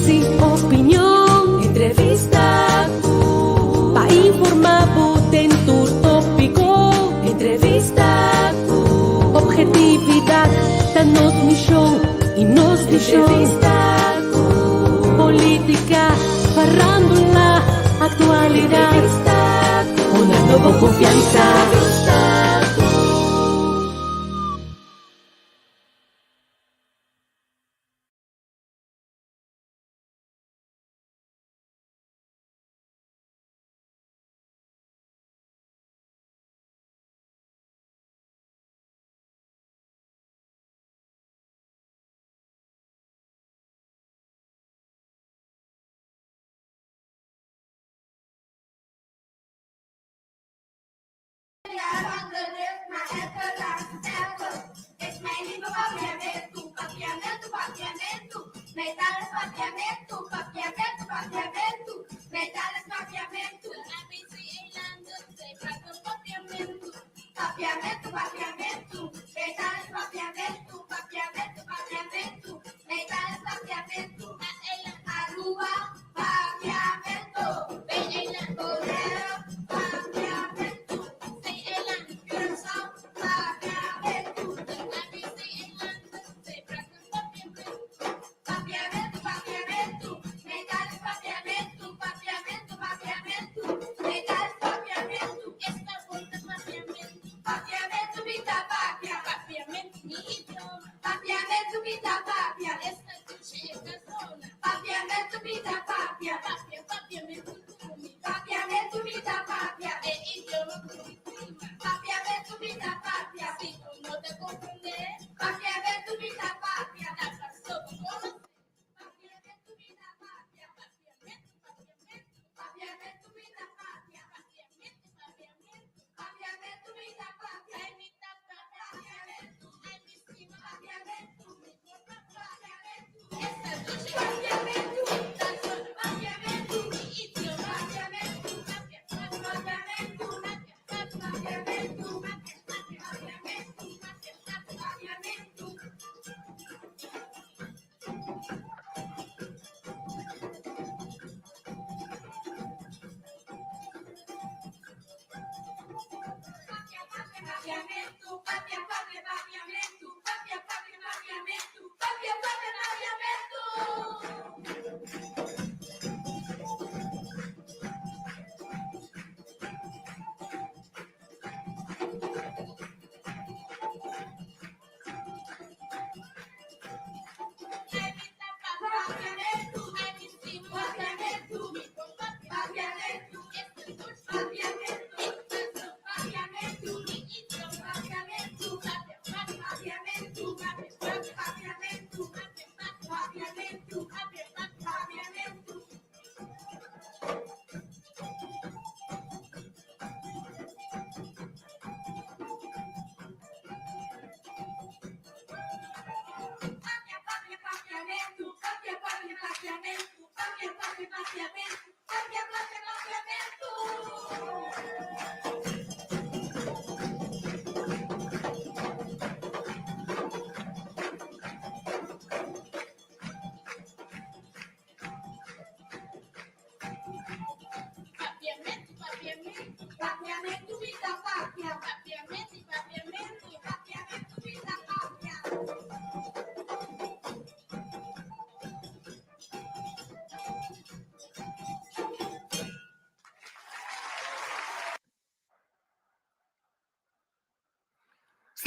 Análisis, opinion, entrevista. Pa informá bo den tur tópiko. Entrevista. Ophetividat ta nos mishon i nos vishon. Entrevista. Polítika, farándula, aktualidat. Entrevista. Hunando bo konfiansa. Entrevista.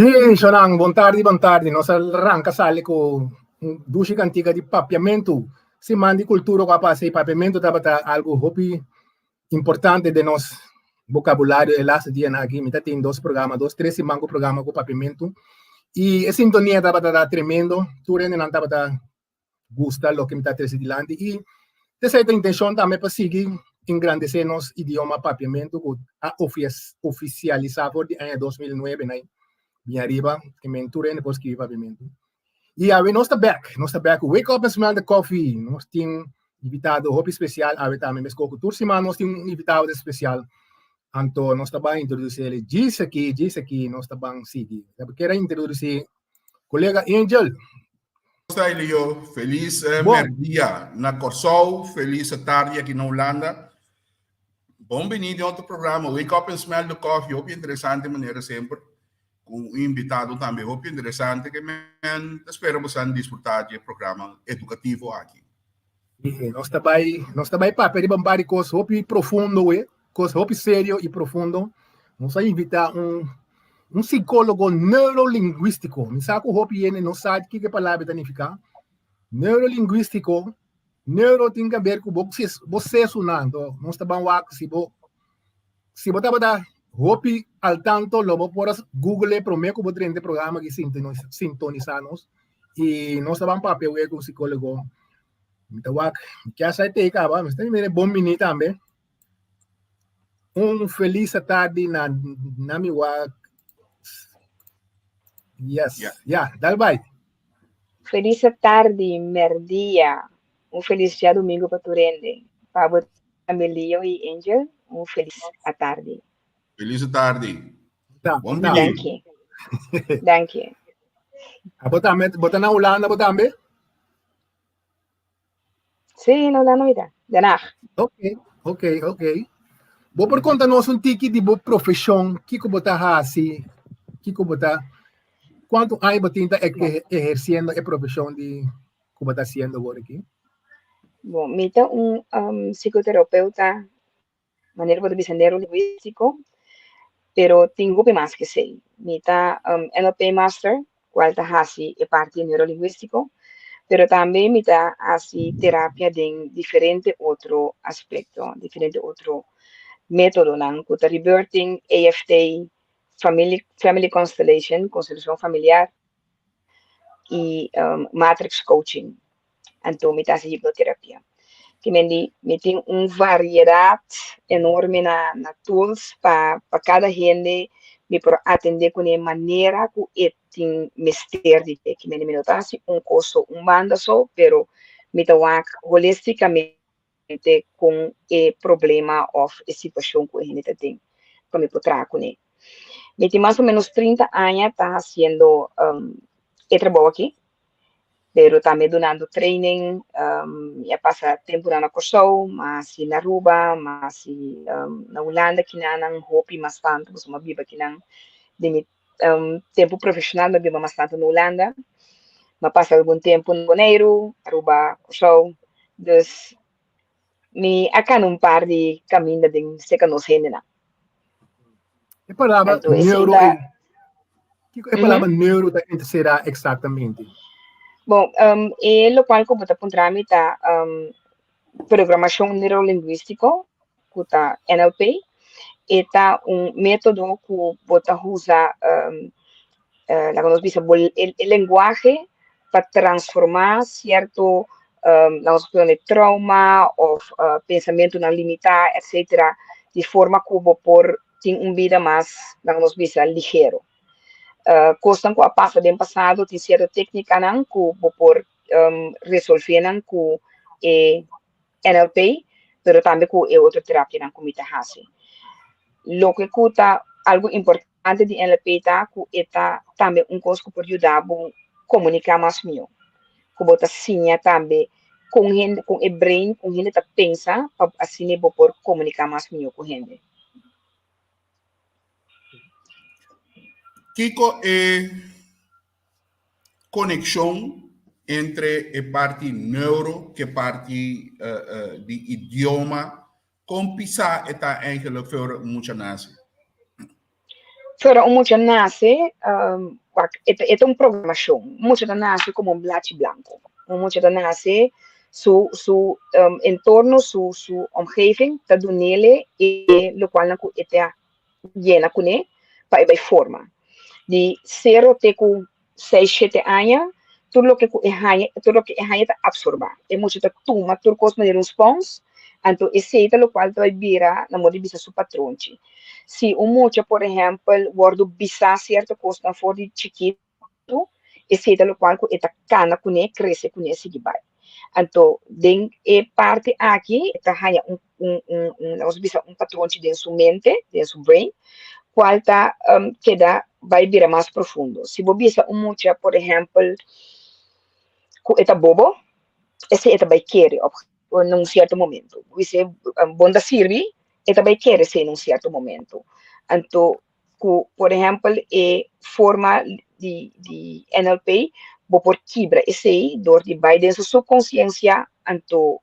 Sí, Shonan, bon tardi, bon tardi. Nos a ranka sali ku un dushi kantika di papiamentu. Siman di kultura ku a pasa i papiamentu tabata algu hopi importante den nos bokabulario e laatste dianan aki. Mi ta tin dos programa, dos, tres siman ku programa ku papiamentu. I e sintonia tabata ta tremendo. Tur hendenan tabata gusta loke mi ta trese dilanti i esei ta intencion tambe pa sigui engrandece nos idioma papiamento ku a oficialisa for di aña 2009 na bin ariba e men tur hende por skibi papiamento. I awe nos ta bek, nos ta bek ku Wake Up and Smell the Coffee. Nos tin invitado hopi special awe tambe meskos ku tur siman nos tin un invitado especial. Anto nos ta ban introduci el djis aki, djis aki nos ta ban sigui. Kier a introduci kolega Angel. ta, Elio? Felis Bon. merdia na Kòrsou, felis tardi aki na Hulanda. Bon bini den otro programa Wake Up and Smell the Coffee, hopi interesante manera semper, ku un invitado tambe hopi interesante ke men ta spera bosan disfruta di e programa edukativo aki. Sí, nos ta bai papia riba un par di kos hopi profundo, we, kos hopi serio i profundo. Nos a invitá un sikólogo neurolingwístiko. Mi sa ku hopi hende no sa kiko e palabra ta nifiká. Neurolingwístiko, neuro tin ke ber ku bo sesunan. Anto, nos ta ban wak si bo tabata hopi al tanto, lo bo por Google promé ku bo drenta e programa ku sintonisá nos. I nos ta ban papia we ku sikólogo. Mi ta wak, ke sa te kaba, mi ta mira bon bini tambe. Un felis tardi na mi wak. Yes. Yeah, dal bai. Felis tardi, merdia. Un felis djadumingu pa tur hende. Pa bo tambe, Leo i Angel, un felis tardi. Felis tardi. Ta, Bon ta. bini. Dank je. Dank je. Ah, bo tambe, bo ta na Hulanda, bo tambe? Sí, na Hulanda mi ta. Den Haag. Ok. Bo por konta nos un tiki di bo profeshon, kiko bo ta hasi, kiko bo ta, kuantu aña bo tin ta ehersiendo e profeshon di ku bo ta hasiendo awor aki? Bon, mi ta un psikoterapeuta, manera bo ta bisa neurolingwístiko, pero tin hopi mas ku esei. Mi ta NLP master, kual ta hasi e parti neurolingwístiko, pero tambe mi ta hasi terapia den diferente otro aspekto, diferente otro métodonan, ku ta rebirthing, EFT, family constellation, konstelashon familiar, i matrix coaching. Anto mi ta hasi hipnoterapia. Ke men di, mi tin un variedat enorme na tools pa kada hende mi por atendé ku e manera ku e tin mester di dje. Ke men di mi no ta hasi un kos so, un banda so, pero mi ta wak holístikamente ku e problema òf e situashon ku e hende ta den, pa mi por traha kuné. Mi tin mas o ménos 30 aña ta hasiendo e trabou aki, pero tambe dunando training, mi a pasa tempu na Kòrsou, mas na Aruba, mas na Hulanda kinan hopi mas tantu, pasobra mi a biba kinan den mi tempu profeshonal, mi a biba mas tantu na Hulanda. Mi a pasa algun tempu na Boneiru, Aruba, Kòrsou. Dus mi a kana un par di kaminda den serka nos hendenan. E palabra Anto, esei neuro, ta kiko e palabra neuro ta enserá eksaktamente? Bon, e lokual ku bo ta puntra mi ta programashon neurolingwístiko, ku ta NLP. E ta un método ku bo ta usa, laga nos bisa, e lenguahe pa transformá sierto, laga nos pone, trauma òf pensamentunan limitá, etcétera, di forma ku bo por tin un bida mas, laga nos bisa, ligero. Kosnan ku a pasa den pasado, tin sierto téknikanan ku bo por resolvé nan ku e NLP, pero tambe ku e otro terapianan ku mi ta hasi. Loke ku ta algu importante di NLP ta ku e ta tambe un kos ku por yuda bo komuniká mas mihó. Ku bo ta siña tambe ku hende, ku e brain, ku hende ta pensa, pa asina bo por komuniká mas mihó ku hende. Kiko e konekshon entre e parti neuro ku e parti di idioma? Kon pisá e ta eigenlijk voor mucha nase? Voor un mucha nase, e ta un programashon. Mucha ta nase komo un blachi blanku. Un mucha ta nase, su entorno, su omgeving, ta dun'é e lokual ku e ta yena kuné pa e bai forma. Di 0 te ku 6, 7 aña, tur loke ku e haña, tur loke e haña ta apsorbá. E mucha ta tuma tur kos manera un spons, anto esei ta lokual ta bai bira, na moda di bisa, su patronchi. Si un mucha, por ehèmpel, wòrdu bisá sierto kosnan for di chikitu, esei ta lokual ku e ta kana kuné, krese kuné, sigui bai. Anto, den e parti aki, ta haña un, laga bisa, un patronchi den su mente, den su brain, kual ta keda bai bira mas profundo. Si bo bisa un mucha, por ehèmpel, ku e ta bobo, esei e ta bai kere op na un sierto momento. Bo bis'é bo no ta sirbi, e ta bai kere esei na un sierto momento. Anto ku por ehèmpel e forma di di NLP bo por kibra esei dor di bai den su subkonsiensia anto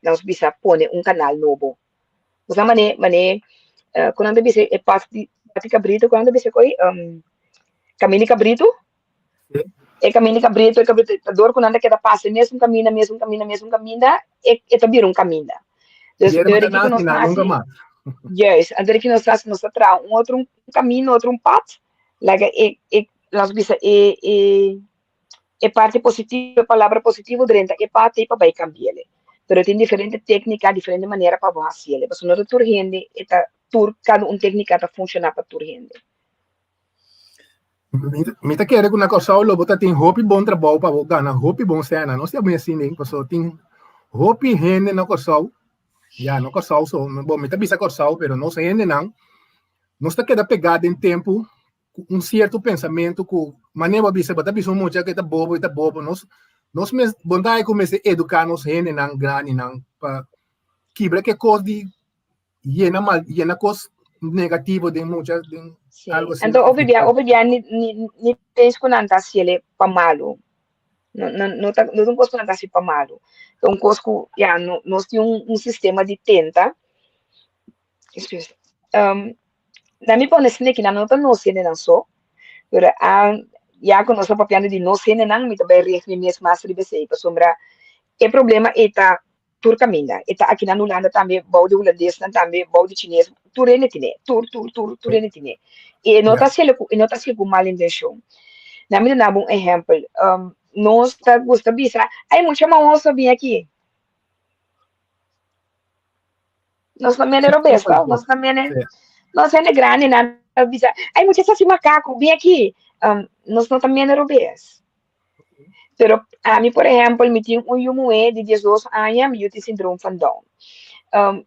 nos bisa pone un kanal nobo. Bo sa mane mane ku nan ta bisa e pas di pas di kabritu ku nan ta bisa koe kaminda di kabritu? E kaminda di kabritu e kabritu ta dor ku nan ta keda pasa e mesun kaminda mesun kaminda mesun kaminda e e ta bira un kaminda. Dus Yera dor no ta di ku nasi nos na ta nunka hasi mas. juist anto di ku nos ta hasi nos ta traha un otro kaminda otro un pad laga e e nos bisa e e e parti positivo e palabra positivo drenta e pad ei pa bai kambi'el. Pero tin diferente téknika diferente manera pa bo hasiel pasobra no ta tur hende e ta tur kada un téknika ta funshoná pa tur hende. Mi ta kere ku na Kòrsou lo bo ta tin hopi bon trabou pa bo gana hopi bon sèna. No sea muy asina, pasobra tin hopi hende na Kòrsou, ya no Kòrsou so, bon mi ta bisa Kòrsou pero nos hendenan nos ta keda pegá den tempu ku un sierto pensamentu ku manera bo a bisa bo ta bisa un mucha ku e ta bobo e ta bobo nos nos mes bo ta haña ku mester eduká nos hendenan grandinan pa kibra ke kos di yena mal yena kos negativo den mucha den Sí. algo asina. Anto hopi bia hopi bia ni ni ni pens ku nan ta hasiel pa malu. No no no ta no ta un kos ku nan ta hasi pa malu. Ta un kos ku ya no nos tin un un sistema di tenta. Excuse. Um, na mi pone sneki nan no ta nos hendenan so, pero a ya ku nos ta papiando di nos hendenan mi ta bai richt mi mes mas riba esei pasobra e problema ei ta tur kaminda. E ta aki na Hulanda tambe, bou di hulandesnan tambe, bou di chines, tur hende tine, tur, tur, tur, tur hende tine. I e no ta hasiel ku, e no ta hasiel ku mal intenshon. Na mi duna bo un ehèmpel, nos ta gusta bisa, ai mucha maoso bin aki. Nos no mene robes, no? Nos no mene, nos hende grandi nan ta bisa, ai mucha sa hasi makaku, bin aki. Nos no ta mene robes. Pero ami, por ehèmpel, mi tin un yu muhé di diesdos aña, mi yu tin sindrom van Down.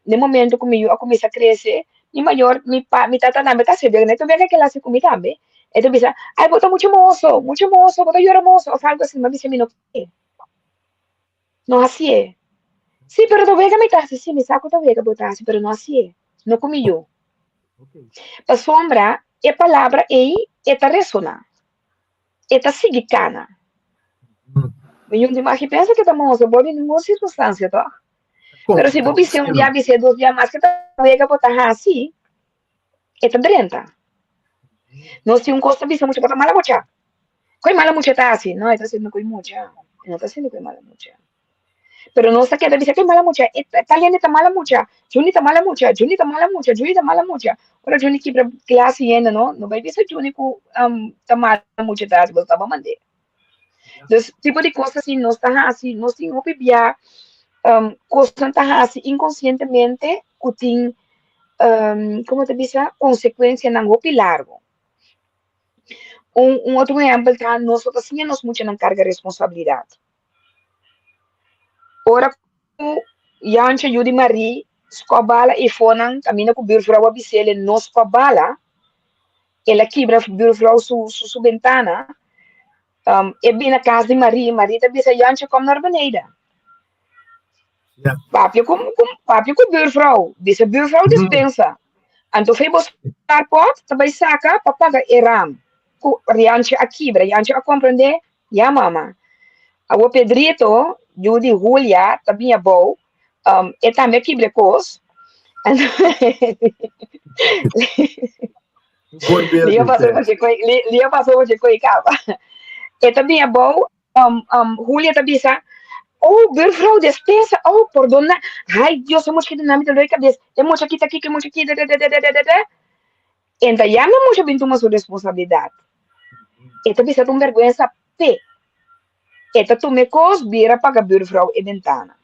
Den momento ku mi yu a kuminsá krese, mi mayor, mi pa, mi tata tambe ta hasi bek, e ta bek a hasi ku mi tambe. E ta bisa, ai bo ta muchu moso, muchu moso, bo ta yora moso òf algu asina. Mi a bisa mi no ke, no hasié. Sí, pero ta wega mi ta hasi, sí, mi sa ku ta wega bo ta hasi, pero no hasié, no ku mi yu. Pasobra e palabra ei, e ta resoná. E ta sigui kana. Mi yun di maki pensa ke ta mosa bo di ningun sirkunstansia tòg. Pero si bo bis'é un bia, bis'é dos bia mas ke ta wega bo ta hasi, e ta drenta. Nos tin un kos ta bisa mucha, bo ta mala mucha. Koi mala mucha ta hasi? No, e ta hasiendo koi mucha. E no ta hasiendo koi mala mucha. Pero nos ta keda bisa ke mala mucha, e tal hende ta mala mucha, Juni ta mala mucha, Juni ta mala mucha, Juni ta mala mucha. Ora Juni kibra glas yenda no, no bai bisa Juni ku ta mala mucha ta hasi, bo taba mand'é. Dus tipo di kos asina nos ta hasi, nos tin hopi bia kosnan ta hasi inkonsientemente ku tin komo ta bisa konsekuensianan hopi largu. Un otro ehèmpel ta nos no ta siña nos muchanan karga responsabilidat. Ora ku Yancho yu di Marie skòp bala i fonan kaminda ku bùrfrou a bis'el e no skòp bala, el a kibra bùrfrou su su bentana. E bini na kas di Marie, Marie ta bisa Yancho kom nor beneda. Papia ku papia ku bùrfrou, bisa bùrfrou dispensa. Anto fe bo spaarpot ta bai saka pa paga e ram ku Yancho a kibra. Yancho a komprendé Ya mama. Awor Pedrito, yu di Julia, ta bin abou. Um, e tambe a kibra e kos. Lia pasó pa dje koi, Lia pasó pa dje koi kaba. E ta bin abou, um, um, Julia ta bisa, Oh, buurvrouw, despensa, oh, pordona. Ai, Dios, e mucha ki duna mi dolor di kabes. E mucha ki ta kiko, e mucha ki da da da da da da da. Enta ya no mucha bin tuma su responsabilidad. E ta bisa ta un bergüenza p'e. E ta tuma e kos bira paga buurvrouw e bentana.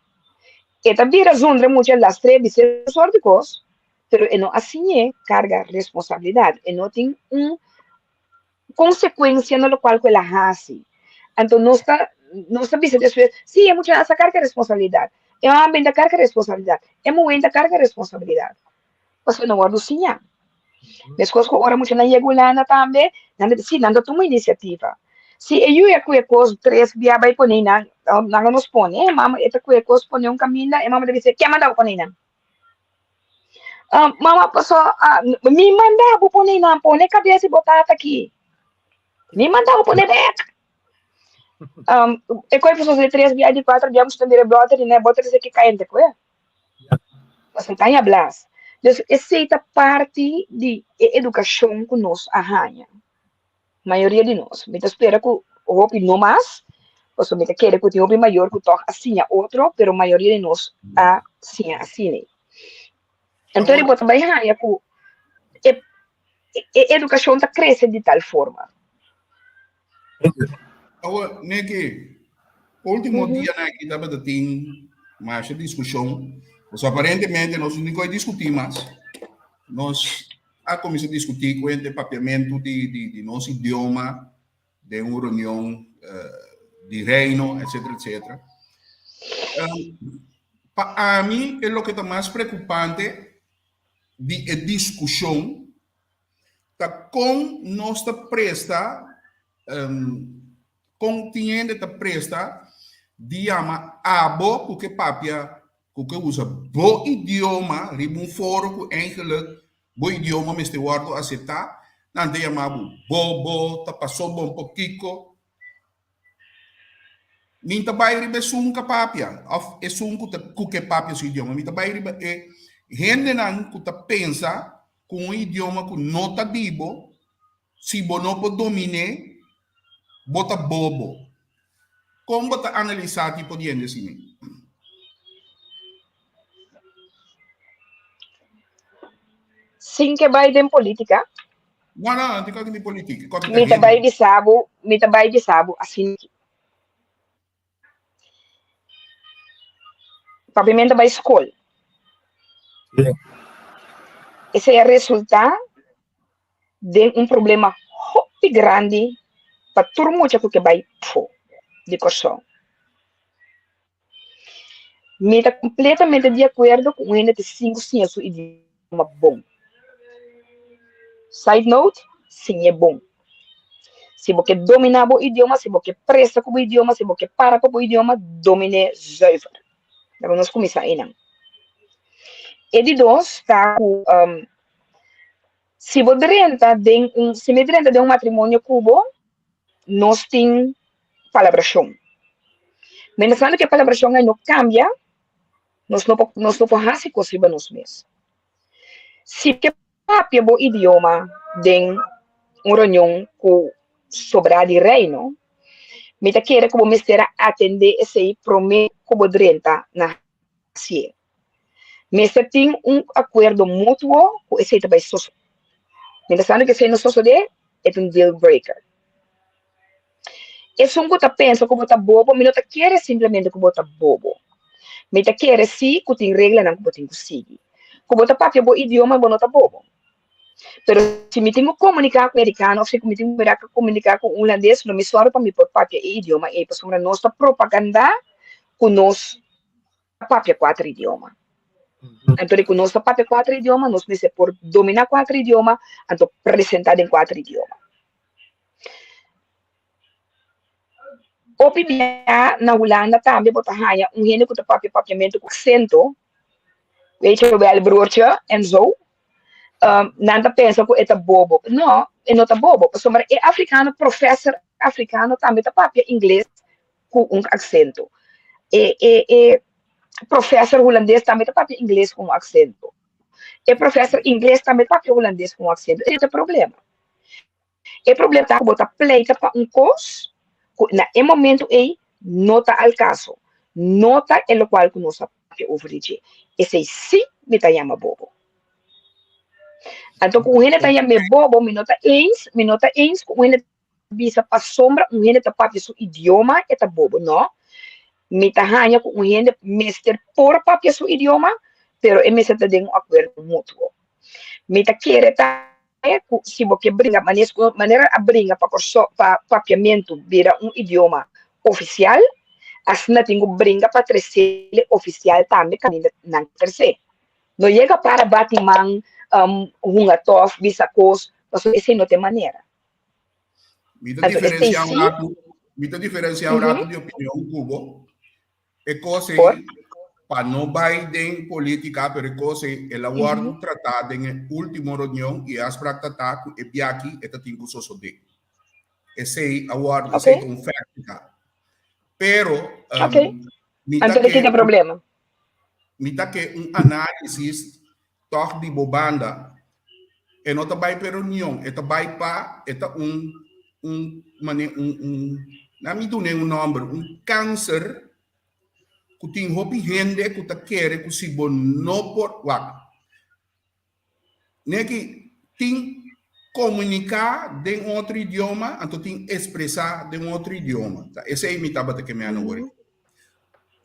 E ta bira zundra mucha lastr'é bis'é sort di kos, pero e no a siñ'é karga responsabilidad. E no tin un konsekuensia na lokual ku el a hasi. Anto nos ta nos ta bisa despues, sí, e mucha a sa karga responsabilidad. E homber ta karga responsabilidad. E muhé ta karga responsabilidad. Pasobra nan wòrdu siñá. Meskos ku ora muchanan yega Hulanda tambe, nan ta sí, nan ta tuma inisiativa. Si e yu a kue kos tres bia bai pone nan, nan a nos pone, e mama e ta kue kos pone un kaminda, e mama ta bisa, ke manda bo pone nan? Mama paso mi manda bo pone nan, pone kabes di bo tata aki. Mi manda bo pone bek. E kue paso di tres bia, di kuater bia, mucha ta mira e bloter i na e boter ta ke kayente kue. Pasobra e ta haña blas. Dus esei ta parti di e edukashon ku nos a haña. Mayoria di nos. Mi ta spera ku hopi no mas, pasobra mi ta kere ku tin hopi mayor ku tòg a siña otro, pero mayoria di nos a siña asina. Anto bo ta bai haña ku e e edukashon ta krese di tal forma. Awor, Neki, último dianan aki tabata tin masha diskushon. Pasobra aparentemente nos no tin ku diskutí mas. Nos a kuminsá diskutí ku hende papiamentu di di di nos idioma den un reunion di reino, etcetera, etcetera. Pa ami e loke ta mas preokupante di e diskushon ta kon nos ta presta, kon tin hende ta presta di yama abo ku ke papia, ku ke usa bo idioma riba un foro ku eigenlijk bo idioma mester wòrdu aseptá, nan ta yama bo bobo, ta pasó bon por kiko. Mi ta bai riba esun ka papia òf esun ku ta ku ke papia su idioma. Mi ta bai riba e hendenan ku ta pensa ku un idioma ku no ta di bo, si bo no por domin'é, bo ta bobo. Kon bo ta analisá tipo di hende asina? Sin ke bai den polítika. No, no, no tin kos di polítika. Kos di Mi ta bai bisa bo, mi ta bai bisa bo asina aki. Papiamento bai skol. Esei a resultá den un problema hopi grandi pa tur mucha ku ke bai pfo di Kòrsou. Mi ta completamente di acuerdo cu un hende ta singu siña su idioma bon. Side note, siñ'e bon. Si bo ke dominá bo idioma, si bo ke presta ku bo idioma, si bo ke para pa bo idioma, domin'é zuiver. Laga nos kuminsá einan. E di dos ta ku si bo drenta den un, si mi drenta den un matrimonio ku bo, nos tin palabrashon. Mientras tanto ku e palabrashon ei no kambia, nos no por nos no por hasi kos riba nos mes. Si ke papia bo idioma den un reunion ku sobrá di Reino, mi ta kere ku bo mester a atendé esei promé ku bo drenta na hasié. Mester tin un akuerdo mutuo ku esei ta bai sosodé. Mientras tanto ku esei no sosodé, e ta un deal breaker. Esun ku ta pensa ku bo ta bobo, mi no ta kere simplemente ku bo ta bobo. Mi ta kere sí ku tin reglanan ku bo tin ku sigui. Ku bo ta papia bo idioma, bo no ta bobo. Pero si mi tin ku komuniká ku merikano òf si mi tin ku komuniká ku un hulandes, lo mi sòru pa mi por papia e idioma ei, pasobra nos ta propagandá ku nos papia kuater idioma. Anto di ku nos ta papia kuater idioma, nos mester por dominá kuater idioma, anto presentá den kuater idioma. Hopi bia na Hulanda tambe bo ta haña un hende ku ta papia papiamentu ku aksento, weet je wel broertje en zo. Nan ta pensa ku e ta bobo. No, e no ta bobo, pasobra e afrikano, professor afrikano tambe ta papia ingles ku un aksento. E e e professor hulandes tambe ta papia ingles ku un aksento. E professor ingles tambe ta papia hulandes ku un aksento. Esei ta e problema. E problema ta ku bo ta pleita pa un kos ku na e momento ei no ta al kaso. No ta e lokual ku nos a papia over di dje. Esei sí mi ta yama bobo. Anto ku un hende ta yam'é bobo mi no ta eens, mi no ta eens ku un hende bisa pasobra un hende ta papia su idioma e ta bobo. No, mi ta haña ku un hende mester por papia su idioma, pero e mester ta den un akuerdo mutuo. Mi ta kere tambe ku si bo ke bringa manera a bringa pa Kòrsou pa papiamentu bira un idioma ofisial, asina tin ku bringa pa tres'é ofisial tambe kaminda nan tres'é. No yega para bati man, hunga tòf, bisa kos, pasobra esei no ta e manera. Mi ta diferenciá un rato, mi ta diferenciá un rato di opinion ku bo. E kos ei, pa no bai den polítika, pero e kos ei, el a wòrdu tratá den e último reunion i e afspraak ta ta ku e biachi e ta tin ku sosodé. Esei a wòrdu, esei ta un fèkt ta. Pero, mi ta ke, mi ta ke un análisis tòg di bo banda, e no ta bai pa e reunion, e ta bai pa, e ta un, un, mane un, un, nan mi dun'é un nòmber, un kanser ku tin hopi hende ku ta kere ku si bo no por, wak, neki tin komuniká den un otro idioma, anto tin ekspresá den un otro idioma. Ta esei mi tabata ke mi a no wòrdu.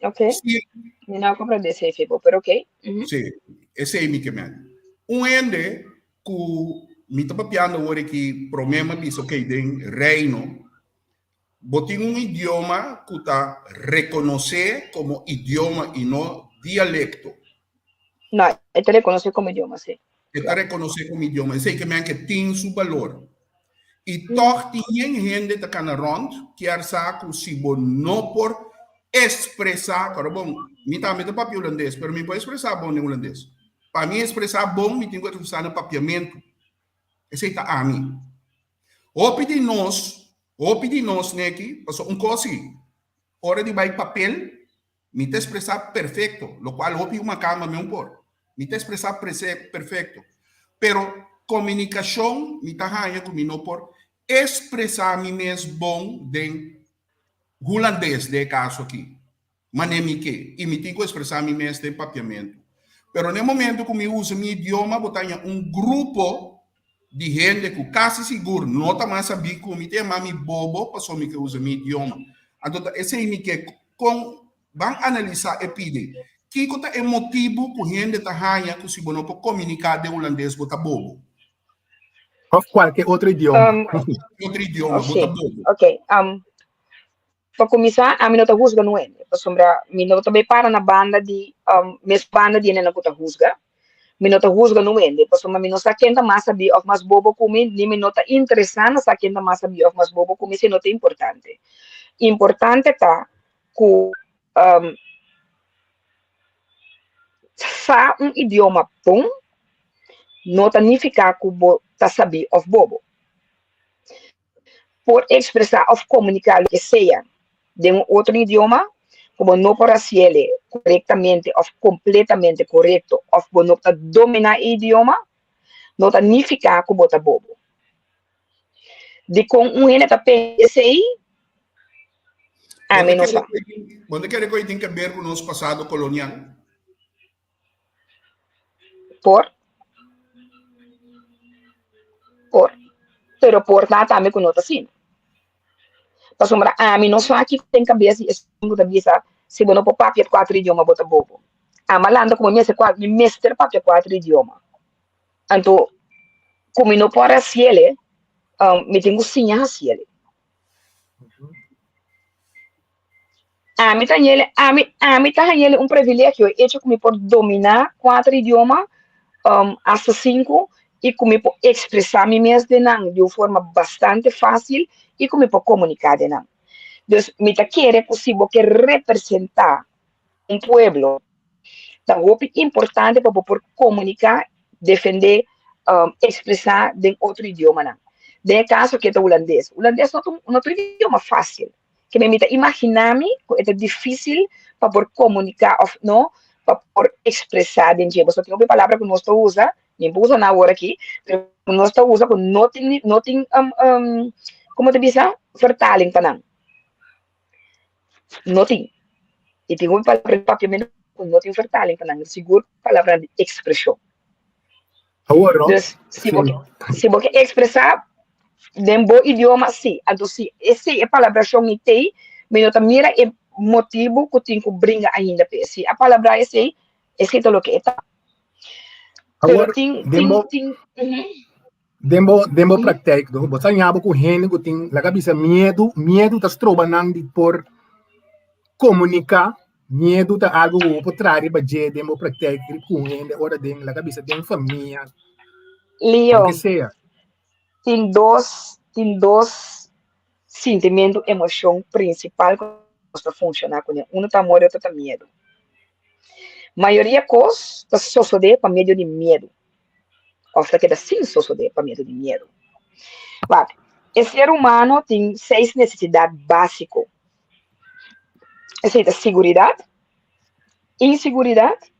Ok. Si. Mi no a comprende esei Febo, pero ok. Si, esei mi ke men. Un hende ku mi ta papiando awor aki promé mi a bisa ok den Reino bo tin un idioma ku ta rekonosé komo idioma i no dialekto. No, e ta rekonosé komo idioma, si. E ta rekonosé komo idioma. Esei ke men ke tin su balor. I tòg tin yen hende ta kana rònt kier sa ku si bo no por ekspresá, kòrda bon, mi tambe ta papia hulandes, pero mi por ekspresá bon den hulandes. Pa mi ekspresá bon mi tin ku ekspresá na papiamentu. Esei ta ami. Hopi di nos, hopi di nos neki, pasobra un kos si, ora di bai papel, Mi ta expresa perfecto, locual hopi un macamba mi un por. Mi ta expresa perfecto. Pero comunicacion mi ta haña cu mi no por expresa mi mes bon den Hulandes den e caso aki. Mane mi ke y mi tin cu expresa mi mes den Papiamento. Pero na e momento cu mi usa mi idioma bo ta haña un grupo di hende ku kasi sigur no ta mas sabí ku mi ta yama mi bobo pasobra mi ke usa mi idioma. Anto ta esei mi ke kon ban analisá e pide. Kiko ta e motibu ku hende ta haña ku si bo no por komuniká den hulandes bo ta bobo? Òf kualke otro idioma. Otro idioma bo ta bobo. Ok, pa kuminsá ami no ta husga nun hende pasobra mi no ta bai para na banda di mes banda di hendenan ku ta husga. Mi no ta husga nun hende pasobra mi no sa ken ta mas sabí òf mas bobo ku mi ni mi no ta interesá na sa ken ta mas sabí òf mas bobo ku mi si no ta importante. Importante ta ku sa un idioma bon no ta nifiká ku bo ta sabí òf bobo. Por expresa of comunica loke sea den un otro idioma cu bo no por haciele corectamente of completamente corecto of bo no ta domina e idioma, no ta nifica cu bo ta bobo. Dicon un hende ta pensa esey? Ami no sa. Bo ta kere cu ei tin ke ber cu nos pasado colonial? Por. Por. Pero por ta tambe ku no ta asina. Pasobra ami no sa kiko den kabes di esun ku ta bisa si bo no por papia kuater idioma bo ta bobo. Ami a lanta ku mi mester mi mester papia kuater idioma. Anto ku mi no por hasiel mi tin ku siña hasiel. Ami ta hañele, ami, ami ta hañele un privilegio, e hecho ku mi por dominá kuater idioma, hasta sinku, i ku mi por ekspresá mi mes den nan di un forma bastante fásil i ku mi por komuniká den nan. Dus mi ta kere ku si bo ke representá un pueblo, ta hopi importante pa bo por komuniká, defendé, ekspresá den otro idiomanan. Den e kaso aki e ta hulandes. Hulandes no ta un, no ta un idioma fásil. Ke mi ta imaginá mi ku e ta difísil pa por komuniká òf no, pa por ekspresá den dje. Pasobra tin hopi palabra ku nos ta usa, mi por usa nan awor aki, pero ku nos ta usa ku no tin no tin komo ta bisa, vertaling pa nan. No tin. I tin hopi palabra di papiamentu ku no tin vertaling pa nan, sigur palabranan di ekspreshon. Awor, no? Dus, si bo, si bo ke ekspresá den bo idioma, sí. Anto si esei e palabrashon i tei, mi no ta mira e motibu ku tin ku bringa ainda p'e. Si a palabrá esei, esei ta loke e ta. Pero Awor, tin, den tin, bo, tin, mhm. den bo, den bo praktijk, no? Bo sa ña bo ku hende ku tin, laga bisa miedu, miedu ta stroba nan di por komuniká. Miedu ta algu ku bo por traha riba dje den bo praktijk ku un hende ora den laga bisa den famia, Leo, loke sea. tin dos, tin dos. sintimentu, emoshon prinsipal ku nos ta funshoná kuné. Unu ta amor i otro ta miedu. Mayoria kos ta sosodé pa medio di miedu òf ta keda sin sosodé pa medio di miedu. Wak, e ser humano tin seis nesesidat básiko. Esei ta siguridat, inseguridat,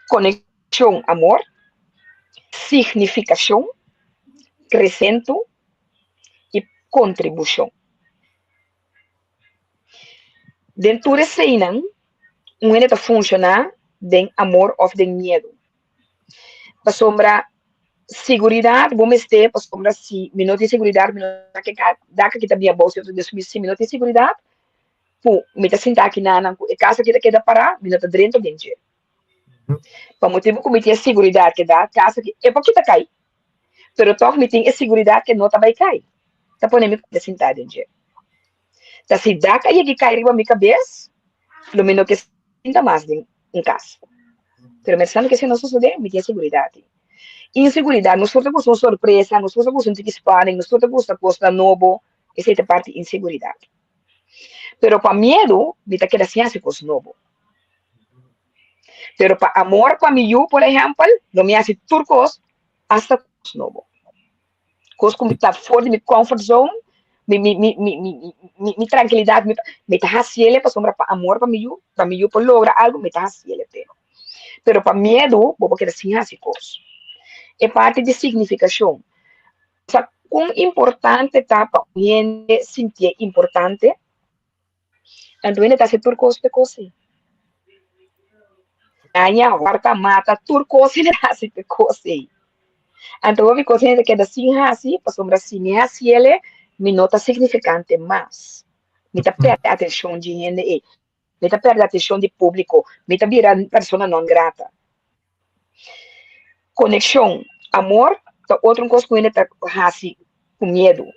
konekshon, amor, signifikashon, kresentu i kontribushon. Den tur eseinan, un hende ta funshoná den amor òf den miedu. Pasobra siguridat bo mester, pasobra si mi no tin siguridat mi no ta ke daka ki ta bia bou, si mi no tin siguridat ku mi ta sinta aki na nan ku e kas aki ta keda pará, mi no ta drenta den dje. Pa motibu ku mi tin e siguridat ke da kas aki e por kita kai, pero tòg mi tin e siguridat ke no ta bai kai, ta pone mi ta sinta den dje. Ta si dak a yega kai riba mi kabes, lo mi no ke sinta mas den un kas. Pero mientras tanto ke esei no sosodé, mi tin e siguridat ei. Inseguridat, nos tur ta gusta un sorpresa, nos tur ta gusta un tiki spanning, nos tur ta gusta kosnan nobo, esei ta parti inseguridat. Pero pa miedu, mi ta keda sin hasi kos nobo. Pero pa amor pa mi yu, por ehèmpel, lo mi hasi tur kos, hasta kos nobo. Kos ku mi ta for di mi comfort zone, mi mi mi mi mi mi mi trankilidat, mi mi ta hasiel pasobra pa amor pa mi yu, pa mi yu por logra algu, mi ta hasiel p'e. Pero pa miedu, bo por keda sin hasi kos. E parti di signifikashon, sa kon importante ta pa un hende sintié importante? Anto hende ta hasi tur kos p'e kos ei. Daña, hòrta, mata, tur kos hende ta hasi p'e kos ei. Anto hopi kos hende ta keda sin hasi pasobra si mi hasi el mi no ta signifikante mas. Mi ta pèrdè atenshon di hende ei. Mi ta pèrdè atenshon di públiko. Mi ta bira persona non grata. Konekshon, amor ta otro kos ku hende ta hasi ku miedu.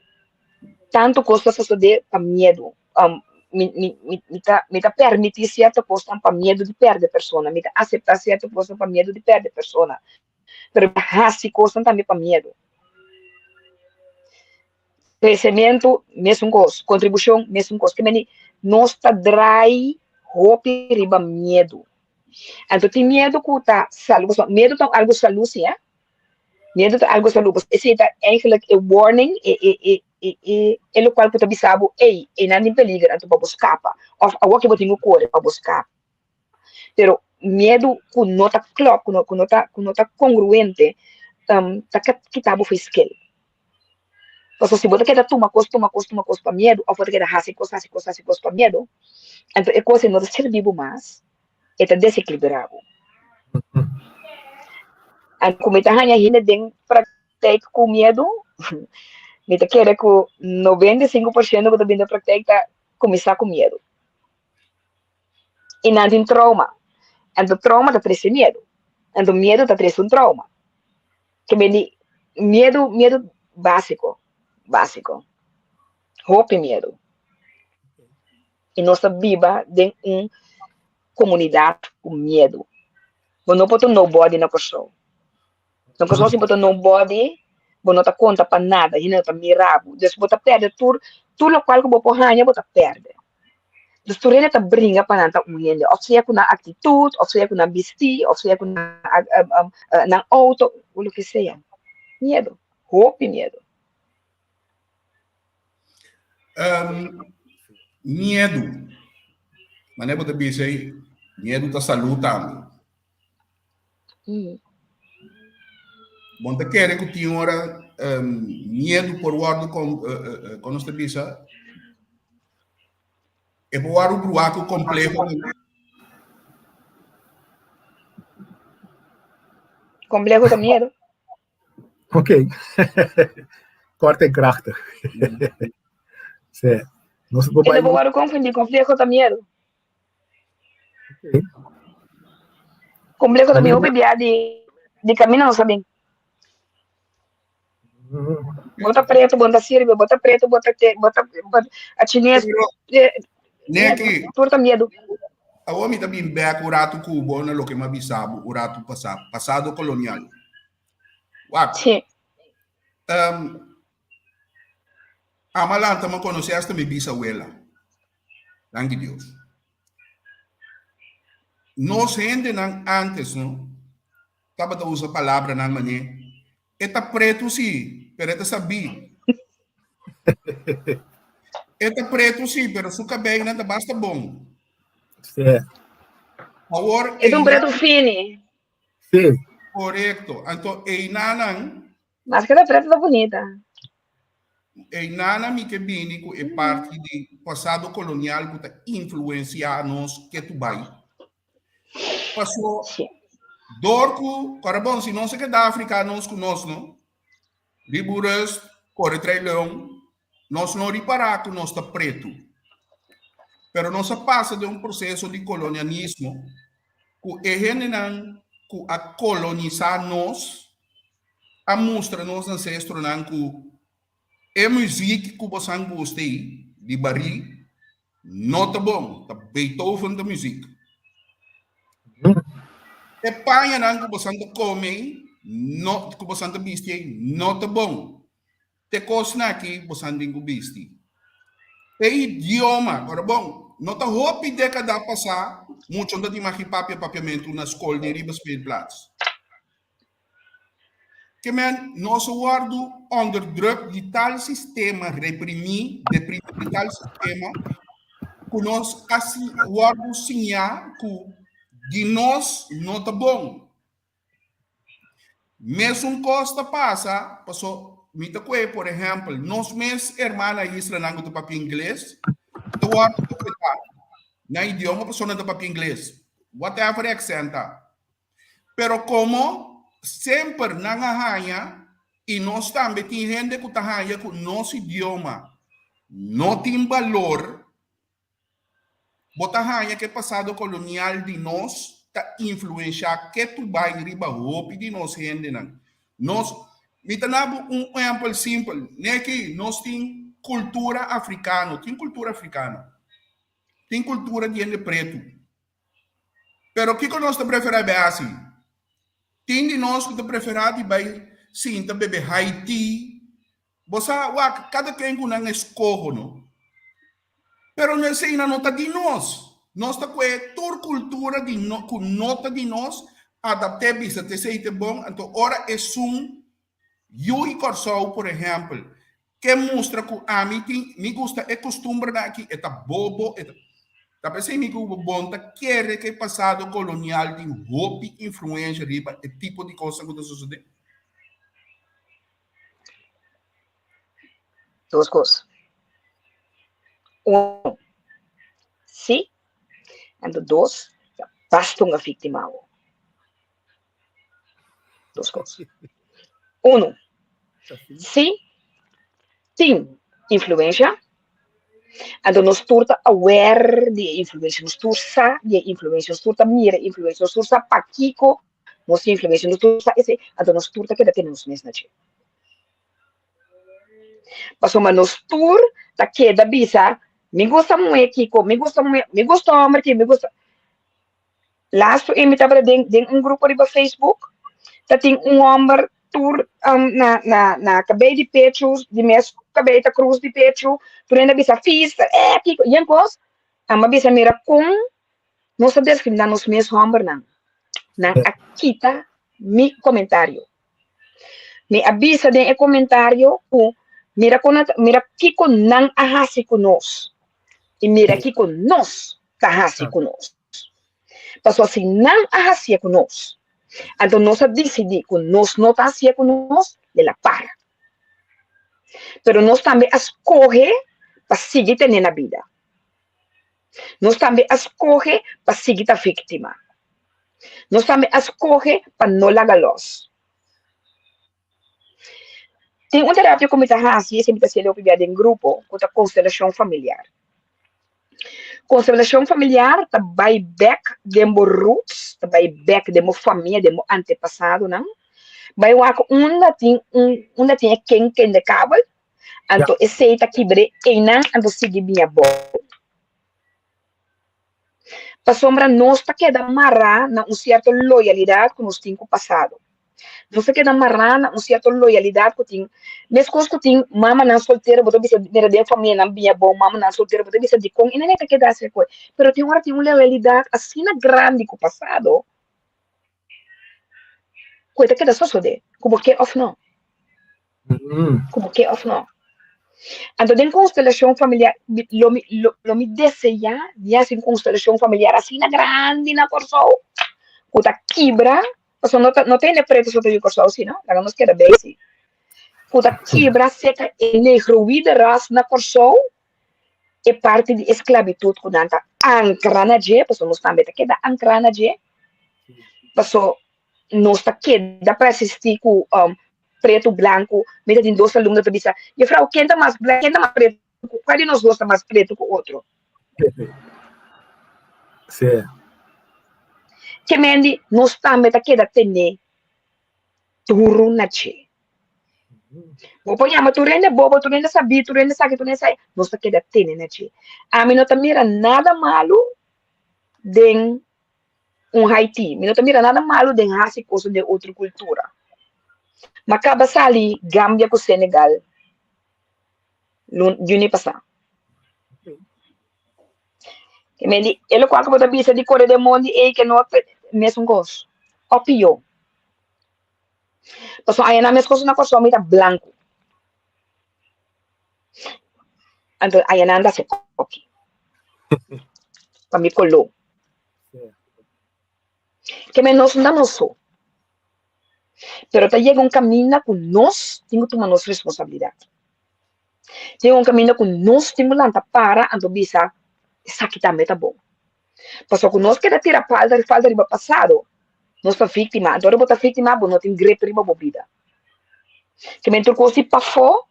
Tantu kos ta sosodé pa miedu. Mi mi mi mi ta mi ta permití sierto kosnan pa miedu di pèrdè persona, mi ta aseptá sierto kosnan pa miedu di pèrdè persona, pero mi ta hasi kosnan tambe pa miedu. Kresementu, mesun kos, kontribushon, mesun kos. Ke meni nos ta drai hopi riba miedu. Anto tin miedu ku ta salu, pasobra miedu ta algu salu si, eh. Miedu ta algu salu, pasobra esei ta eigenlijk e warning, e e e e e e lokual ku ta bisa bo, ey, einan tin peliger, anto pa bo skapa. Òf awor ke bo tin ku kore pa bo skapa. Pero miedu ku no ta klòp, ku no ku no ta ku no ta kongruente, ta kita bo for e skel. Pasobra si bo ta keda tuma kos, tuma kos, tuma kos pa miedu, òf bo ta keda hasi kos, hasi kos, hasi kos pa miedu, anto e kos ei no ta sirbi bo mas, e ta desekilibrá bo. Anto ku mi ta haña hende den praktijk ku miedu, mi ta kere ku 95% ku ta bini den praktijk ta kuminsá ku miedu. I nan tin trauma. Anto trauma ta trese miedu. Anto miedu ta trese un trauma. Ke bini miedu, miedu básiko, básiko. Hopi miedu. I nos ta biba den un komunidat ku miedu. Bo no por ta nobody na Kòrsou. Na Kòrsou si bo ta nobody, bo no ta konta pa nada, hende no ta mira bo. Dus bo ta pèrdè tur, tur lokual ku bo por haña bo ta pèrdè. Dus tur hende ta bringa pa nan ta un hende, òf sea ku nan aktitut, òf sea ku nan bistí, òf sea ku nan nan outo, o loke sea. Miedu, hopi miedu. Miedu, manera bo ta bisa ei, miedu ta salú tambe. Bo ta kere ku tin ora miedu por wòrdu kon kon nos ta bisa e por wòrdu bruá ku kompleho. Kompleho ta miedu. Ok. Kort en krachtig. Sí. Nos por E no bai. por wòrdu konfundí, kompleho ta miedu. Ok. Complejo ta bin hopi bia di di camino nos ta bin. Bo ta preto, bo ta sirbi, bo ta preto, bo ta te, bo ta a chines. Neki. Tur ta miedu. Awor mi ta bin bek un ratu ku bo na loke mi a bisa bo un ratu pasá, pasado kolonial. Wak. Sí. Um, Ama lanta mi a konosé hasta mi bisawela. Danki Dios. Nos hendenan antes no tabata usa palabranan mané e ta pretu sí, pero e ta sabí. E ta pretu sí, pero su kabeinan ta basta bon. Sí. Awor E ta un pretu fini. Sí. Korekto. Anto einanan Maske ta pretu ta bunita. Einanan mi ke bini ku e parti di pasado kolonial ku ta influensiá nos ketu bai. Paso dor ku, kòrda bon, si nos a keda Afrika nos ku nos no, riba un rust, kore trai leon, nos no ripará ku nos ta pretu. Pero nos a pasa den un proseso di kolonialismo ku e hendenan ku a kolonisá nos a mustra nos ancestronan ku e muziek ku bosan gusta ei di barí no ta bon, ta Beethoven ta muziek. E pañanan ku bosan ta kome ei, no, ku bosan ta bisti ei, no ta bon. Te kosnan aki bosan tin ku bisti. E idioma, ora bon, no ta hopi dékada pasá mucho no ta tin magi papia papiamentu na skol ni riba speelplaats. Ke men, nos a wòrdu onderdruk di tal sistema, reprimí, deprimí di tal sistema, ku nos a wòrdu siñá ku di nos no ta bon. Mesun kos ta pasa, paso mi ta kohe por ehèmpel, nos mes hermana islanan ku ta papia ingles, ta wòrdu afektá nan idioma pasobra nan ta papia ingles, whatever e aksènt ta. Pero komo semper nan a haña i nos tambe tin hende ku ta haña ku nos idioma no tin balor, bo ta haña ku e pasado kolonial di nos ta influenshá ketu bai riba hopi di nos hendenan. Nos, mi ta na bo un ehèmpel simpel, Neki, nos tin kultura afrikano, tin kultura afrikano, tin kultura di hende pretu. Pero kiko nos ta preferá bai hasi? Tin di nos ku ta preferá di bai sinta bebe high tea. Bo sa, wak, kada ken ku nan eskoho, no? Pero no eseinan no ta di nos. Nos ta kohe tur kultura di no, ku no ta di nos, adapt'é, bisa ta esei ta bon. Anto ora esun Yu i Kòrsou, por ehèmpel, ke mustra ku ami tin, mi gusta e kustumbernan aki, e ta bobo, e ta. Ta p'esei mi ku bon ta kere ku e pasado kolonial tin hopi influensha riba e tipo di kosnan ku ta sosodé. Dos kos. Uno, sí. Anto dos, ta basta un a víktima awo. Dos kos. Uno, si tin influensha, anto nos tur ta aware di e influensha, nos tur sa di e influensha, nos tur ta mira e influensha, nos tur sa pakiko nos tin influensha, nos tur sa esei, anto nos tur ta keda tene nos mes na dje. Pasobra nos tur ta keda bisa, mi gusta muhé kiko, mi gusta muhé, mi gusta hòmber kiko, mi gusta. Laatst mi tabata den den un grupo riba Facebook, ta tin un hòmber tur na na na kabei di pechu, di mes kabei ta krus di pechu, tur hende a bisa fista, eh kiko, yen kos, amo a bisa mira kon nos ta diskriminá nos mes hòmbernan, nan a kita mi komentario. Mi a bisa den e komentario ku mira kon nan ta, mira kiko nan a hasi ku nos i mira kiko nos ta hasi ku nos. Pasobra si nan a hasié ku nos, anto nos a disidí ku nos no ta hasié ku nos, el a para. Pero nos tambe a skohe pa sigui tene na bida. Nos tambe a skohe pa sigui ta víktima. Nos tambe a skohe pa no laga lòs. Tin un terapia ku mi ta hasi, esei mi ta hasié hopi bia den grupo, ku ta konstelashon familiar. Konstelashon familiar ta bai bèk den bo roots, ta bai bèk den bo famia, den bo antepasadonan, bai wak unda tin un, unda tin e ken ken de kabel, anto esei ta kibr'é einan, anto sigui bini abou. Pasobra nos ta keda mará na un sierto loyalidat ku nos tin ku pasado. Nos ta keda mará na un sierto loyalidat ku tin. Meskos ku tin mamanan soltero, bo ta bisa mira den famianan bia bon, mamanan soltero, bo ta bisa dikon e nene ta keda hasi koe. Pero tin ora tin un loyalidat asina grandi ku pasado ku e ta keda sosodé, ku bo ke òf no. Ku bo ke òf no. Anto den konstelashon familiar mi lo mi lo mi deseá di hasi un konstelashon familiar asina grandi na Kòrsou ku ta kibra Pasobra no ta no ta hende pretu so ta yu Kòrsou si no, laga nos keda bei si. Ku ta kibra seka e negroïde ras na Kòrsou, e parti di esklabitut ku nan ta ankra na dje, pasobra nos tambe ta keda ankra na dje, paso nos ta keda persistí ku pretu blanku. Mi ta tin dos alumno ta bisa, Jefrou, ken ta mas blanku, ken ta mas pretu? Cual di nos dos ta mas preto cu otro? Sí. Ke men di nos tambe ta keda tene duru na dje. Bo por yama tur hende bobo, tur hende sabí, tur hende esaki, tur hende esei, nos ta keda tene na dje. Ami no ta mira nada malu den un Haití. Mi no ta mira nada malu den hasi kosa den otro kultura. Ma kaba sali Gambia ku Senegal luna pasá. Ke men di, e lokual ku bo ta bisa di kore den mondi ei ke no ta mesun kos òf pió. Pasobra ayanan mes kos na Kòrsou mi ta blanku. Anto ayanan ta hasi koki pa mi koló. Ke men nos no ta nos so. Pero ta yega un kaminda ku nos tin ku tuma nos responsabilidat. Ta yega un kaminda ku nos tin ku lanta para anto bisa esaki tambe ta bon. Pasobra ku nos keda tira falta falta riba pasado, nos ta víktima. Anto ora bo ta víktima bo no tin grip riba bo bida. Ke men tur kos di pafó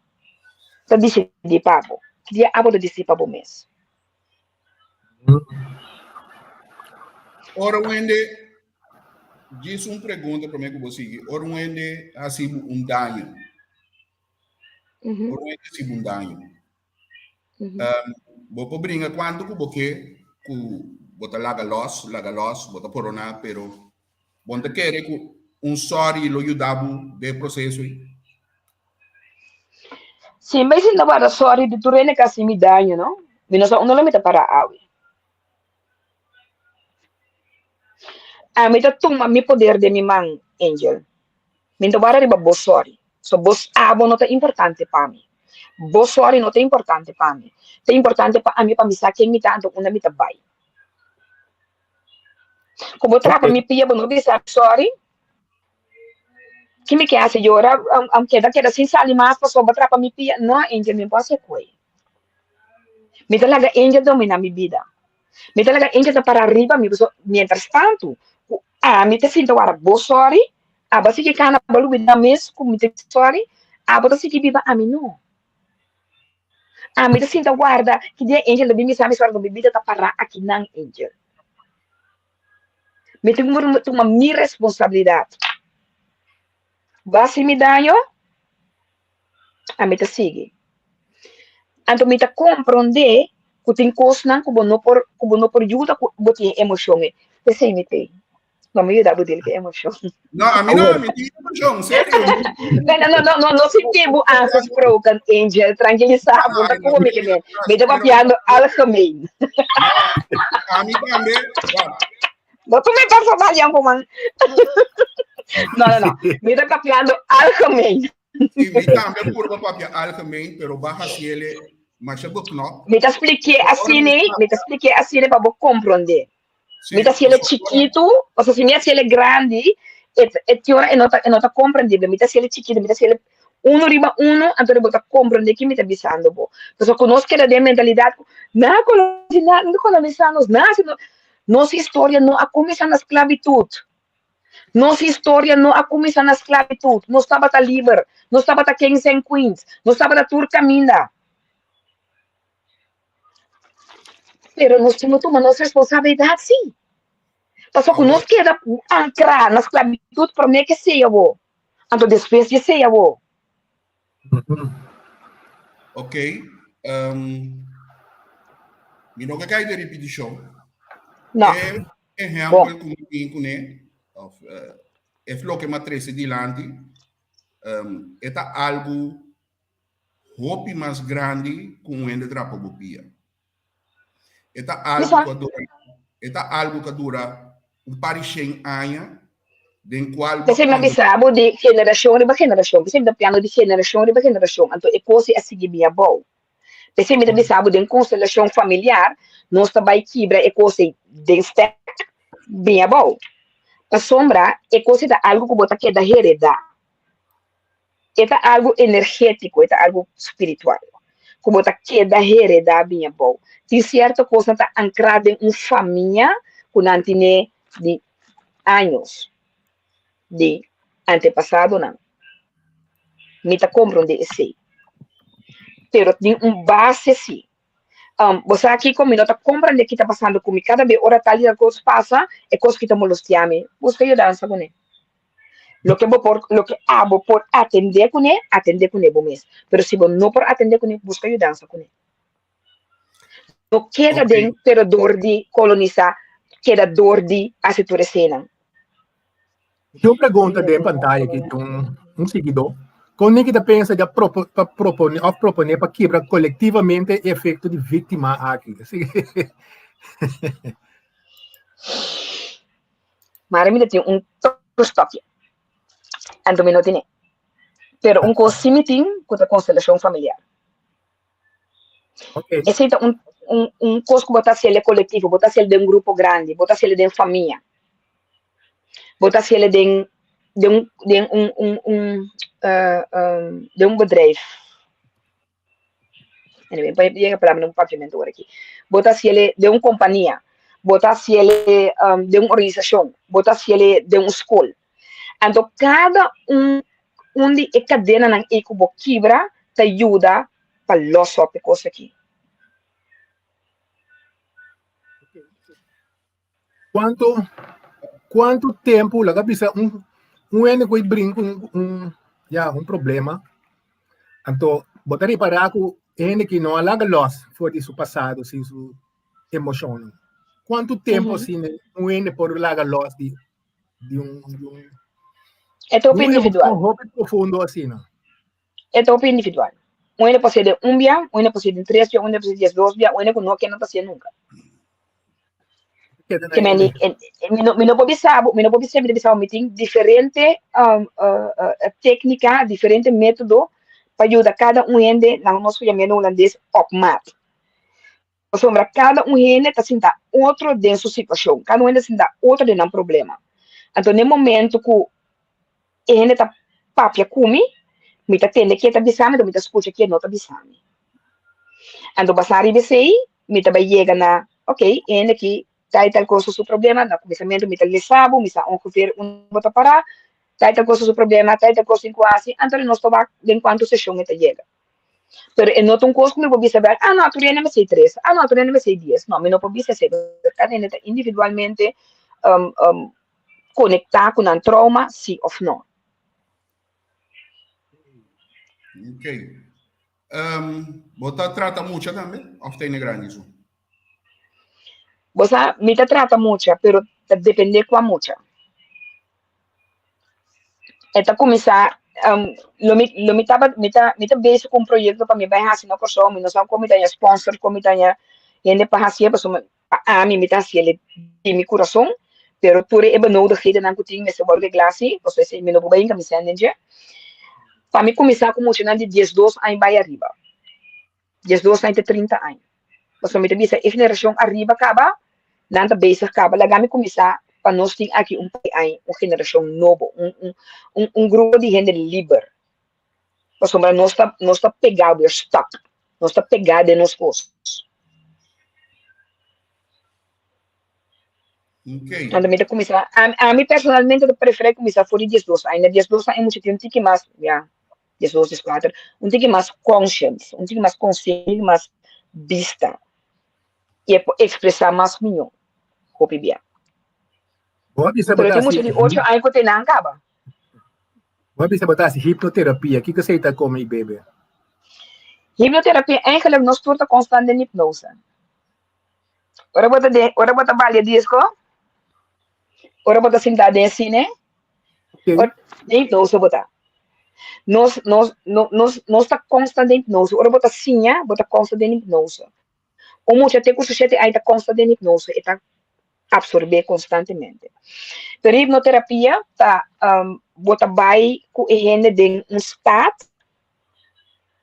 ta disidí pa bo. Ki dia abo ta disidí pa bo mes? Ora un hende, djis un pregunta promé ku bo sigui. Ora un hende hasi bo un daño, ora un hende hasi bo un daño, bo por bringa kuantu ku bo ke ku bo ta laga lòs, laga lòs, bo ta poroná, pero bo no ta kere ku un sòri lo yuda bo den e proseso ei? Si mi sinta guarda sorry di tur hende ku a hasi mi daño no, mi no sa unda lo mi ta para awe. Ami ta tuma mi poder den mi man, Angel. Mi no ta guarda riba bo sorry. So bo abo no ta importante pa mi. Bo sorry no ta importante pa mi. Ta importante pa ami pa mi sa ken mi ta anto unda mi ta bai. Ku bo trapa mi pia bo no bisa mi sorry. Ki mi ke hasi yora am keda keda sin sali mas pasobra bo trapa mi pia. No Angel mi no por hasi koe. Mi ta laga Angel domina mi bida. Mi ta laga Angel ta para riba mi pasobra mientras tanto ku ami ta sinta wara bo sorry abo a sigui kana bo lubida mes ku mi ta sorry abo ta sigui biba ami no. Ami ta sinta warda ki dia Angel ta bin bisa mi sorry mi bida ta para akinan Angel. Mi tin ku tuma mi responsabilidat. Bo hasi mi daño, ami ta sigui. Anto mi ta komprondé ku tin kosnan ku bo no por ku bo no por yuda ku bo tin e emoshon ei. P'esei mi t'ei. No mi yuda bo deal ku e emoshon. No, ami no, mi tin emoshon, serio. No, no, no, no, no sinti bo aangesproken, Angel. Trankilisá bo, ta komo mi ke men. Mi ta papiando algemeen. Ami tambe, wak. No tuma e personal, Janko, man. No, no, no. Mi ta papiando algemeen. Sí, mi tambe purba papia algemeen, pero ba hasiele masha beknop. Mi ta spliké asina, mi ta spliké asina pa bo komprondé. Mi ta hasiele chikitu, pasobra si mi hasiele grandi, e e tin ora e no ta e no ta komprendibel. Mi ta hasiele chikitu, mi ta hasiele uno riba uno, anto bo ta komprendé ki mi ta bisando bo. Pasobra ku nos keda den mentalidat ku nan a kolonisa, nan a kolonisa nos, nan a hasi nos. Nos historia no a kuminsá na sklabitut. Nos historia no a kuminsá na sklabitut. Nos tabata liber, nos tabata kings and queens, nos tabata tur kaminda. Pero nos tin ku tuma nos responsabilidat sí. Pasobra ku nos keda ankrá na sklabitut promé ke sea bo, anto despues di sea bo. Ok. Um, mi no ke kai den ripitishon. No. E ehèmpel ku mi tin kuné, òf eh, E loke m'a trese dilanti e ta algu hopi mas grandi ku un hende trapa bo pia. E ta algu ku a dura, e ta algu ku a dura un par di shen aña den kual bo P'esei mi a bisa bo di generashon riba generashon. P'esei mi ta piando di generashon riba generashon. Anto e kos ei a sigui bin abou. P'esei mi ta bisa bo den konstelashon familiar nos ta bai kibra e kos ei den stèk bin abou. Pasobra e kos ei ta algu ku bo ta keda heredá. E ta algu energétiko, e ta algu spiritual ku bo ta keda heredá bin abou. Tin sierto kosnan ta ankrá den un famia ku nan tine di años di antepasadonan. Mi ta komprondé esei. Pero tin un base sí. Bo sa kiko? Mi no ta komprendé ki ta pasando ku mi. Kada be ora tal i tal kos pasa, e kos ki ta molestiá mi. Buska yudansa kuné. Loke bo por, loke abo por atendé kuné, atendé kuné bo mes. Pero si bo no por atendé kuné, buska yudansa kuné. No keda den, pero dor di kolonisá, keda dor di hasi tur eseinan. Tin un pregunta den pantaya aki di un un siguidó. Kon Niki ta pensa di a propo pa propone òf proponé pa kibra kolektivamente e efekto di víktima aki? Mara mi ta tin un stokje. Anto mi no tene. Pero un kos si mi tin ku ta konstelashon familiar. Okay. Esei ta un un un kos ku bo ta hasiel kolektivo, bo ta hasiel den grupo grandi, bo ta hasiel den famia. Bo ta hasiel den den un den un un un den un bedrijf. Anyway, pa yega palabra den un papiamento ora aki. Bo ta hasiel den un kompania, bo ta hasiel den un organisashon, bo ta hasiel den un skol. Anto kada un un di e kadenanan ei ku bo kibra ta yuda pa los op e kos aki. Kuantu kuantu tempu laga bisa un un hende ku brinka un un ya un problema anto bo ta ripará ku e hende ki no a laga los for di su pasado si su emoshonnan. Kuantu tempu asina un hende por laga los di di un di un E ta hopi individual. Hopi profundo asina. E ta hopi individual. Un hende por hasié den un bia, un hende por hasié den tres bia, un hende por hasié diesdos bia, un hende ku no ke no ta hasié nunka. Ke men di, mi no mi no por bisa bo, mi no por bisa mi ta bisa bo mi tin diferente téknika, diferente método pa yuda kada un hende, nan nos ku yam'é na hulandes op maat. Pasobra kada un hende ta sinta otro den su situashon, kada un hende ta sinta otro den nan problema. Anto na e momento ku e hende ta papia ku mi, mi ta tende ke e ta bisa mi, anto mi ta skucha ke e no ta bisa mi. Anto basá riba esei, mi ta bai yega na, ok, e hende aki tal i tal kos ta su problema, na kuminsamentu mi ta lesa bo, mi sa ongeveer unda bo ta pará, tal i tal kos ta su problema, tal i tal kos tin ku hasi, anto nos ta wak den kuantu seshon e ta yega. Pero e no ta un kos ku mi por bisa bèk, ah no, tur hende mester tres, ah no, tur hende mester dies. No, mi no por bisa esei, pasobra kada hende ta individualmente konektá ku nan trauma, si òf no. Ok. Bo ta trata mucha tambe òf ta hende grandi so? Bo sa, mi ta trata mucha, pero ta dependé kua mucha. E ta kuminsá, lo mi lo mi tabata mi ta mi ta bezig ku un proyekto pa mi bai hasi na Kòrsou, mi no sa kon mi ta haña sponsor, kon mi ta haña hende pa hasié, pasobra pa ami mi ta hasiel di mi kurason, pero tur e benodigdhedennan ku tin mester wòrdu reglá si, pasobra esei mi no por bai hinka mi sèn den dje. Pa mi kuminsá ku muchanan di diesdos aña bai ariba. 12 aña te 30 aña. Pasobra mi ta bisa e generashon ariba kaba, nan ta bezig kaba. Laga mi kuminsá pa nos tin aki un par di aña un generashon nobo, un un un un grupo di hende liber. Pasobra nos ta nos ta pegá, we are stuck. Nos ta pegá den nos kos. Ok. Anto mi ta kuminsá, ami ami personalmente ta preferé kuminsá for di 12 aña. Na 12 aña mucha tin un tiki mas, ya. 12, 14, un tiki mas conscience, un tiki mas consciente, un tiki mas bista. I e por expresa mas mihó. Hopi bia. Bo a bisa bo Pero ta tin mucha hasi di ocho aña ku te nan kaba. Bo a bisa bo ta hasi hipnoterapia. Kiko esei ta kome i bebe? Hipnoterapia eigenlijk nos tur ta constant den hipnose. Ora bo ta den, ora bo ta balia disco, ora bo ta sinta den cine. Okay. Den hipnose bo ta. Nos, nos, no, nos, nos ta consta den hipnose. Ora bo ta siña, bo ta consta den hipnose. Un mucha te ku su shete aña ta consta den hipnose, e ta absorbe constantemente. Pero hipnoterapia ta, um, bo ta bai ku e hende den un staat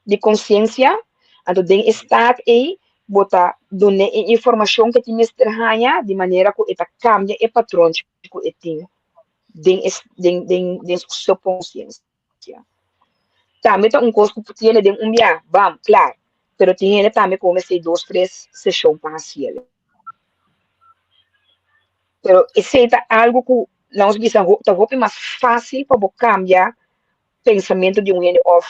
di konsiensia, anto den e staat ei bo ta dun'é e informashon ku e tin mester haña di manera ku e ta kambia e patronchi ku e tin den e den den den su subkonsiensia. Tambe ta un kos ku tiene den un bia, bam, klar, pero tin hende tambe ku mester dos tres seshon pa hasiel. Pero esei ta algu ku nos bisa ta hopi mas fásil pa bo kambia pensamentu di un hende òf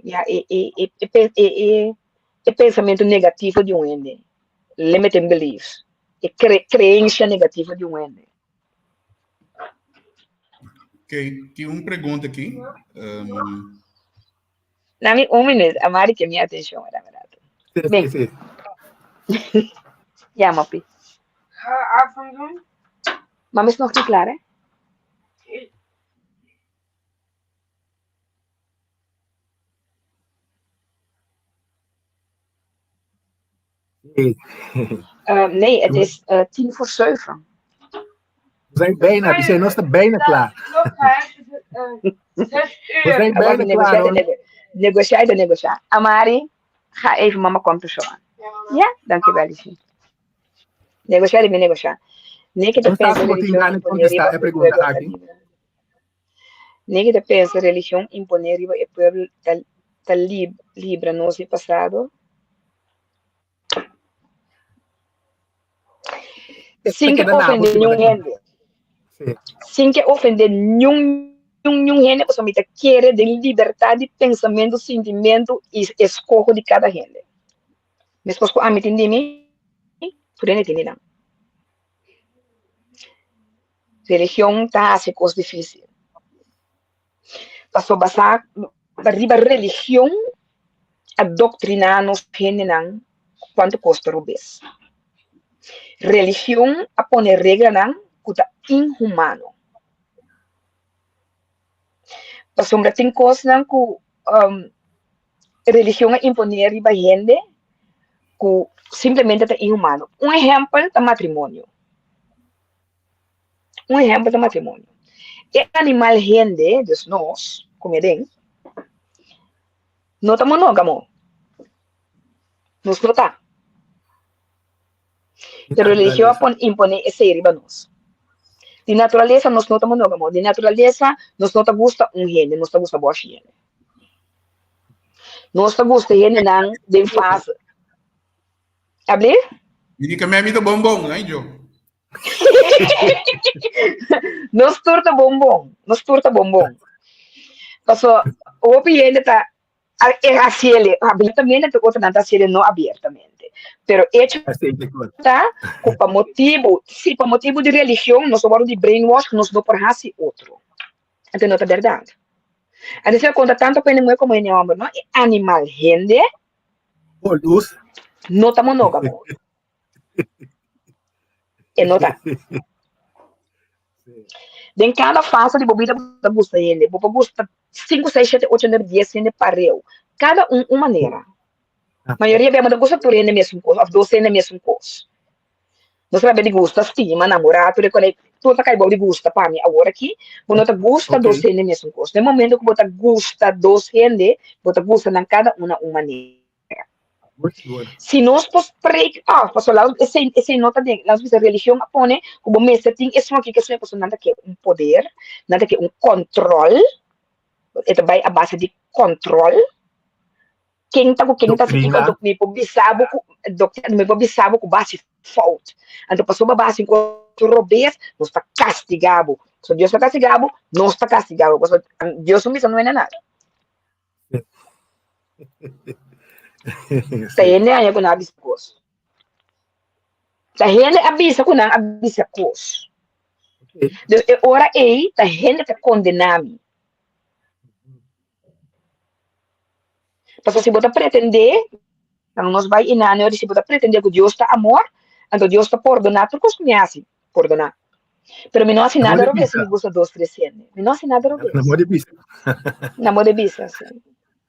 ya e e e e e e e pensamentu negativo di un hende, limiting beliefs, e kre kreensia negativo di un hende. Ok, tin un pregunta aki. Um... Dame un minuut, Amari ke mi atenshon, dame rato. Sí, sí, sí. Ja, moppie. Ga avond doen. Mama is nog niet klaar, hè? Nee. Nee, het is 6:50. We zijn bijna, we zijn nog bijna klaar. We zijn bijna klaar. Hoor. Negociar de negociar. Amari, ga even, mama komt er zo aan. Ja, dankjewel, liefje. Negociar de negociar. Nee, que te pensa religión contestar e pregunta aki. Nee, que te pensa religión imponer riba e pueblo ta, ta lib, libra nos di pasado. Sin ke ofende niun hende. Sin ke ofende niun niun niun hende pasobra mi ta kere den libertad di pensamentu, sintimentu i eskoho di kada hende. Meskos ku ami tin di mi, tur hende tin di nan. Religion ta hasi kos difísil. Pasobra sa riba religion a doktriná nos hendenan kuantu kos ta robes. Religion a pone reglanan ku ta inhumano. Pasobra tin kosnan ku religion a imponé riba hende ku simplemente ta inhumano. Un ehèmpel ta matrimonio. Un ehèmpel ta matrimonio. E animal hende, dus nos, ku mi den, no ta monógamo. Nos no ta. Pero religion a pon imponé esei riba nos. Di naturalesa nos no ta monógamo. Di naturalesa nos no ta gusta un hende, nos ta gusta bòshi hende. Nos ta gusta hendenan den fase. Abli? Mi di ke mi ta bonbon, né, Jo? Nos tur ta bonbon. Nos tur ta bonbon. Paso, hopi hende ta e hasiele abiertamente, te otronan ta hasiele no abiertamente. Pero hecho ta ku pa motibu, si pa motibu di religion nos a wòrdu di brainwash ku nos no por hasi otro. Anto no ta bèrdat. Anto esei a konta tanto pa hende muhé komo hende hòmber, no? E animal hende no ta monógamo. E no ta. Den kada fase di bo bida bo ta gusta hende. Bo por gusta sinku, seis, shete, ocho, nuebe, dies hende pareu. Kada un un manera. Mayoria bia bo ta gusta tur hende mesun kos òf dos hende mesun kos. Nos ta papia di gusta, stima, namorá, tur e kos ei. Tur ta kai bou di gusta pa mi awor aki. Bo no ta gusta dos hende mesun kos. Den momento ku bo ta gusta dos hende, bo ta gusta nan kada un na un manera. Si nos por spreek af, pasobra laat ons, esei, esei no ta den, laat ons bisa religion a pone ku bo mester tin esun aki ku esun aki, pasobra nan ta ke un poder, nan ta ke un kòntròl, e ta bai a base di kòntròl, ken ta ku ken ta hasi kiko, anto mi por bisa bo ku, mi por bisa bo ku bo hasi fout, anto pasobra bo a hasi un kos robes, nos ta kastigá bo, pasobra Dios ta kastigá bo, nos ta kastigá bo, pasobra Dios no bisa no hende nada. Ta hende haña ku nan a bisa kos. Ta hende a bisa ku nan a bisa kos. Dus e ora ei ta hende ta kondená mi. Pasobra si bo ta pretendé, nan nos bai inane ora si bo ta pretendé ku Dios ta amor, anto Dios ta pordoná tur kos ku mi hasi, pordoná. Pero mi no hasi Na nada modo robes si bisa. mi gusta dos, tres hende. Mi no hasi nada Na robes. modo bisa. Na modo bisa, sí.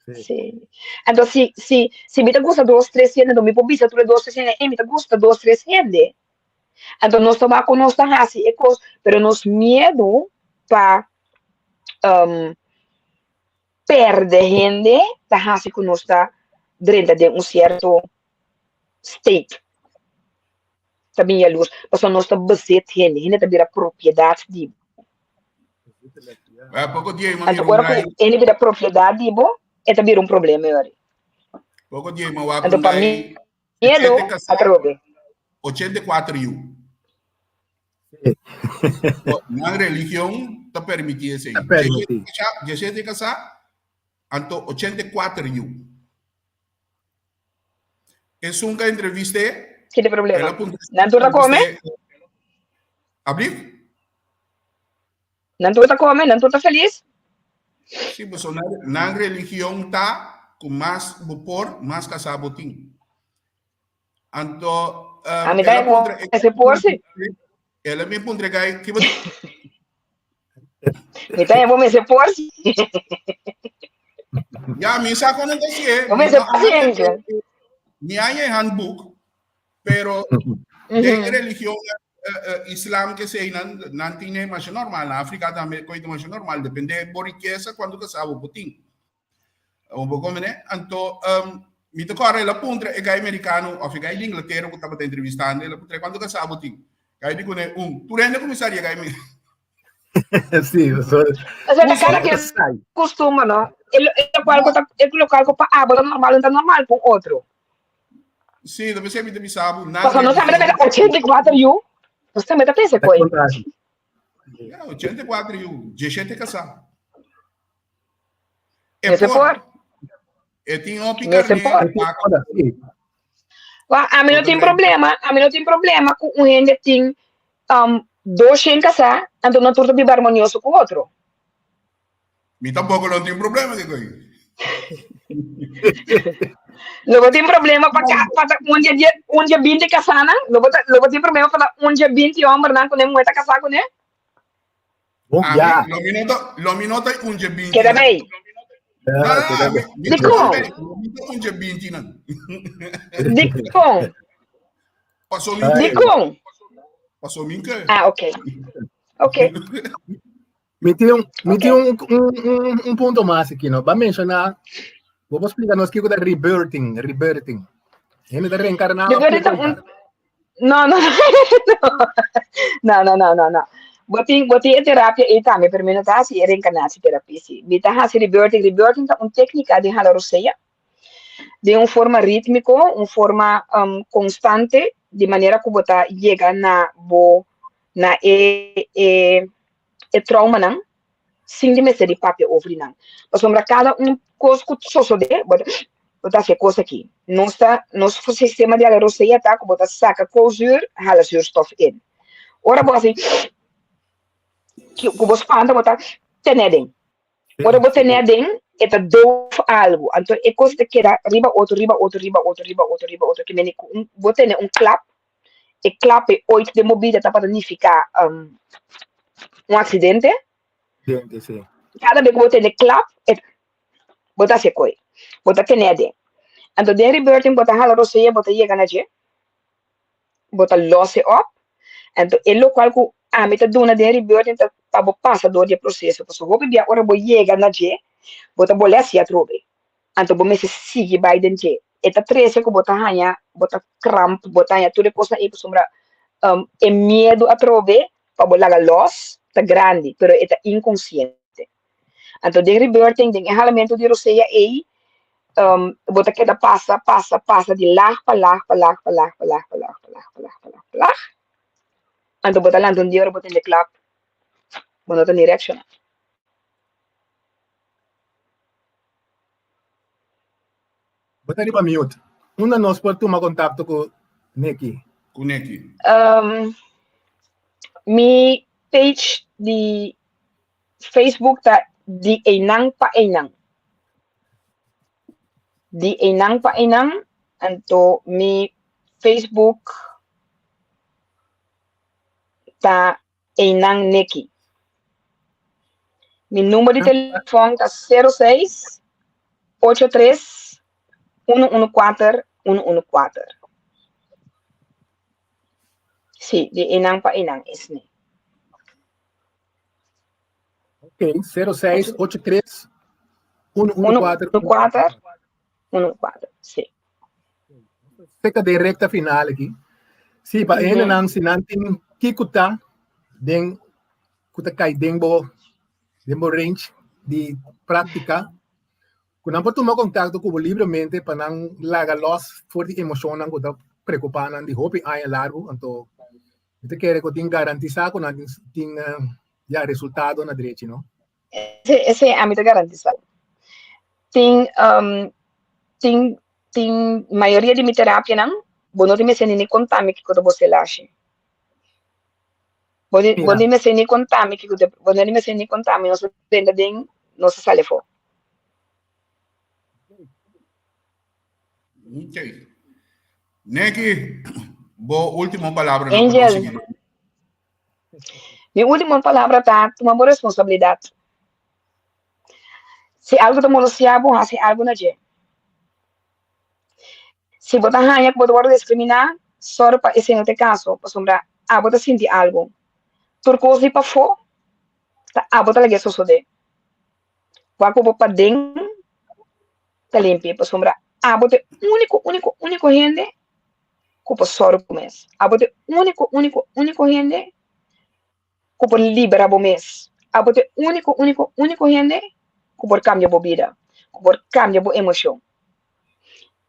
Sí. Sí. Anto si, si, si mi ta gusta dos, tres hende, anto mi por bisa tur e dos, tres hende, ey, mi ta gusta dos, tres hende. Anto nos ta wak ku nos ta hasi e kos, pero nos miedu pa um, perde hende ta hasi ku nos ta drenta den un sierto state. Ta bin yalurs, pasobra nos ta bezit hende, hende ta bira propiedat di bo. Eh, poko dia ma Anto mira un ora ku guy, hende bira propiedat di bo, e ta bira un problema yori. poko dia ma wak Anto un pa guy, mi miedo 80 kasá, atrobe. 84 yu. Nan religion ta permití esei. Ta permití. 17 kasá, anto 84 yu. Esun ka entrevist'é, Ki ta el problema? a puntra Nan tur ta kome? Abri? Nan tur ta kome? Nan tur ta felis? Sí, pasobra nan, nan religion ta ku mas bo por, mas kasá bo tin. Anto, A mi el ta a puntra, ese por sí. el a mi puntra gai, ki bo di? Mi ta bo mester por sí. Ya, mi sa kon ta sié. Bo mester paciencia. Mi hay e handboek, pero den religion islam ke sei nan nan tin e masha normal. Na Afrika tambe koi ta masha normal. Depende bo rikesa kuantu kasá bo por tin. Un poco mene. Anto, um, mi te corre, el a puntra e gai americano, of e gai di Inglaterra ku tabata entrevistando, el a puntra, kuantu kasá bo tin? Gai di kuné, un. Tur hende kuminsá ria gai mi. Sí, so, O sea, ta cada quien costumbre, no? El, el cual ko ta, el local ko pa abo ta normal, no ta normal pa un otro. Sí, ta pensé mi ta bisa bo, nan Paso nos tambe ta religion. pensa 84 yu. Nos tambe ta pensa ta koi. contrario. Ja, 84 yu, 17 kasá. E Mester por. por. E tin hopi Mester carne, por. vaca. Ora, sí. Wa, a mi no tin problema, a mi no tin problema ku un hende tin um, dos shen kasá, anto nan tur ta biba armonioso ku otro. Mi tampoco no tin problema ku koi. Lo bo tin problema pa ka, pa ta un dia die, un dia binti kasánan, lo bo ta, lo bo tin problema pa ta un dia binti hòmbernan ku ne muhé ta kasá kuné? Bom, Ah, ya. Lo mi no ta, lo mi no ta un dje binti Keda nan. bij. Ja, Ah, keda mi, bij. mi Dikon? lo mi ta un dje binti nan. Dikon? Paso mi Ai. ke. Dikon? Paso mi ke. Ah, ok. Ok. Mi tin un, mi tin Ok. un, un, un, un punto mas aki, no? Ba menciona, bo por explica nos kiko ta rebirthing, rebirthing. Hende ta reencarna of Rebirthing ta kiko un No, no, no, no, no, no, no. Bo tin, bo tin e terapia ei tambe, pero mi no ta hasi e reencarnatieterapia si. Mi ta hasi rebirthing. Rebirthing ta un técnica di hala rosea den un forma rítmiko, un forma um, konstante, di manera ku bo ta yega na bo na e e e traumanan sin di mester di papia over di nan. Pasobra kada un kos ku sosodé, bo ta, bo ta hasi e kos aki. Nos ta, nos sistema di alerosea ta ku bo ta saka koolzuur, hala zuurstof in. Ora bo hasi ku bo spanta, bo ta tene aden. Ora bo tene aden, e ta doof algu. Anto e kos ta keda riba otro, riba otro, riba otro, riba otro, riba otro. Ke mende ku un, bo tene un klap e klape ooit den bo bida tabata nifiká um, un aksidente. Accidente, sí. Kada bes ku bo tene klap, e, bo ta hasi koi. Bo ta tene aden. Anto den rebirthing bo ta hala rosea, bo ta yega na dje, bo ta los e op. Anto e lokual ku ami ta duna den rebirthing ta pa bo pasa dor di e proseso. Pasobra hopi bia ora bo yega na dje, bo ta bolbe hasi atrobe. Anto bo mester sigui bai den dje. E ta trese ku bo ta haña, bo ta kramp, bo ta haña tur e kosnan ei pasobra e miedu atrobe pa bo laga lòs ta grandi, pero e ta inkonsiente. Anto den rebirthing, den e halamentu di rosea ei, bo ta keda pasa, pasa, pasa di lag pa lag pa lag pa lag pa lag pa lag pa lag pa lag pa lag pa lag. Anto bo ta lanta un dia ora bo tende klap, bo no ta ni reakshoná. Bo ta riba mute. Unda nos por tuma kontakto ku Nicky? Ku Nicky. Um, mi page di Facebook ta Di Einan pa Einan. Di Einan pa Einan, anto mi Facebook ta. Einan Neki. Mi number di telefòn ta 06 83 114 114. Sí, di einan pa einan esne. Ok, 06 83 114 114 14, sí. Seka den recta final aki. Sí, pa mm -hmm. si nan tin kiko ta den ku ta kai den bo den bo range di práctica ku nan por tuma contacto ku bo libremente pa nan laga los for di emocionnan ku ta preocupa nan di hopi aña largo anto mi ta kere ku tin garantisa ku nan tin tin ya resultado na drechi no. Ese, ese ami ta garantisa. Tin um, tin tin mayoria di mi terapianan bo no tin mester ni konta mi kiko ta bo selashi. Bo bo no tin mester ni konta mi kiko ta bo no tin mester ni konta mi nos a drenta den nos a sali afó. Ok. Neki, bo último palabra. Angel. Mi último palabra ta, tuma bo responsabilidat. Si algu ta molestiá bo, hasi algu na dje. Si bo ta haña ku bo ta wòrdu diskriminá, sòru pa esei no ta e kaso, pasobra abo ta sinti algu. Tur kos di pafó ta abo ta lag'é sosodé. Wak ku bo paden ta limpi, pasobra abo ta e úniko, úniko, úniko hende ku por sòru bo mes. Abo ta e úniko, úniko, úniko hende ku por libera bo mes. Abo ta e úniko, úniko, úniko hende ku por kambia bo bida, ku por kambia bo emoshon.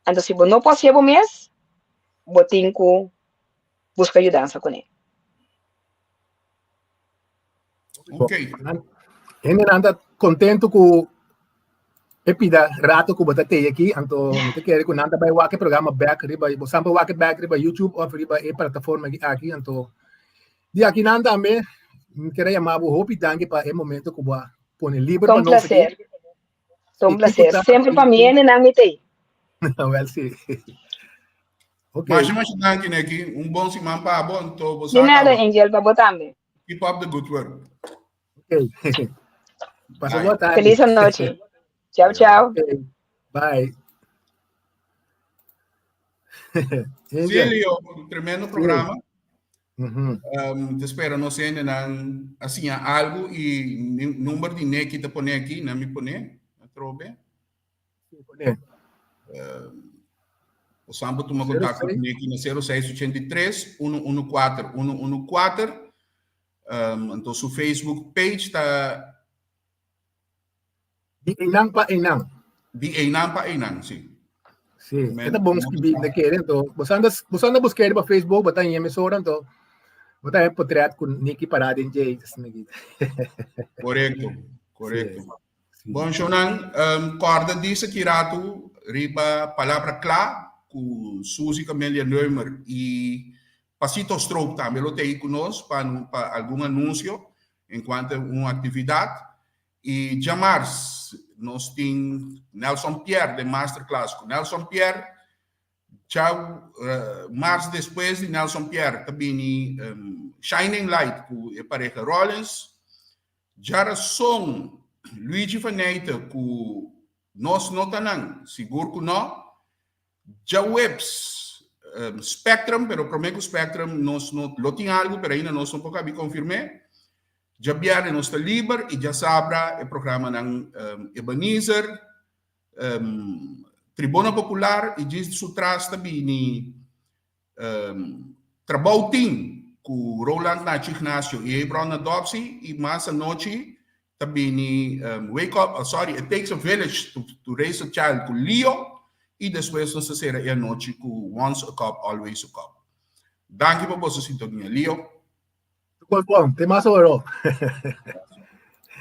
Anto si bo no por hasié bo mes, bo tin ku buska yudansa kuné. Ok. Hendenan ta contento ku e pida rato ku bo ta tei aki, anto mi ta kere ku nan ta bai wak e programa bek riba, bo san por wak e bek riba YouTube of riba e plataforma aki, anto di aki nan tambe mi kere yama bo hopi danki pa e momento ku bo a pone liber Ta pa un nos aki. placer. Ta un I kiko placer. ta Semper pa mi hendenan mi tei. Wel si. Ok. Masha masha danki Neki, un bon siman pa bo, anto bo Di sa nada kaba. Angel, pa bo tambe. Keep up the good work. Ok. Pasa Bye. boa tarde. Feliz anochi. Chao, chao. Ok. Bye. Sí, Angel. Leo, un tremendo programa. Mhm. Um, te espera nos hendenan a siña algo y number di Neki te pone aquí, na mi pone, atrobe. Sí, pone. O sampo tuma contacto 06. cu Neki na 0683 114 114. Um, anto su Facebook page ta Di einan pa einan. Di einan pa einan, sí. Sí, e ta bon skibí de kere, anto bo anda bo anda busk'é riba Facebook, bo ta haña mesora, anto bo ta haña potret ku Nicky pará den dje, asina aki. Korekto, korekto. Sí. Bon, shownan, um, kòrda di ki ratu riba Palabra Kla ku Suzy Camelia Neumer i Pasito Stroop tambe lo t'ei ku nos pa pa algun anunsio en kuanto un aktividat. I djamars nos tin Nelson Pierre den masterclass ku Nelson Pierre. Dja mars despues di Nelson Pierre ta bini Shining Light ku e pareha Rollins. Djarason Luigi van Nijte ku Nos No Ta Nan, Sigur Ku No. Djaweps Spectrum, pero promé ku Spectrum nos no lo tin algu, pero ainda nos no por kabi konfirm'é. Djabièrnè nos ta liber i djasabra e programanan Ebenezer, Tribuna Popular i djis su tras ta bini Trabou tin ku Roland Nachi Ignacio i Hebron Nadopsi i mas anochi ta bini Wake Up, sorry, It Takes a Village to, to Raise a Child ku Leo i despues nos ta sera e anochi ku Once a Cop, Always a Cop. Danki pa boso sintonia. Leo. Bon, te mas oro.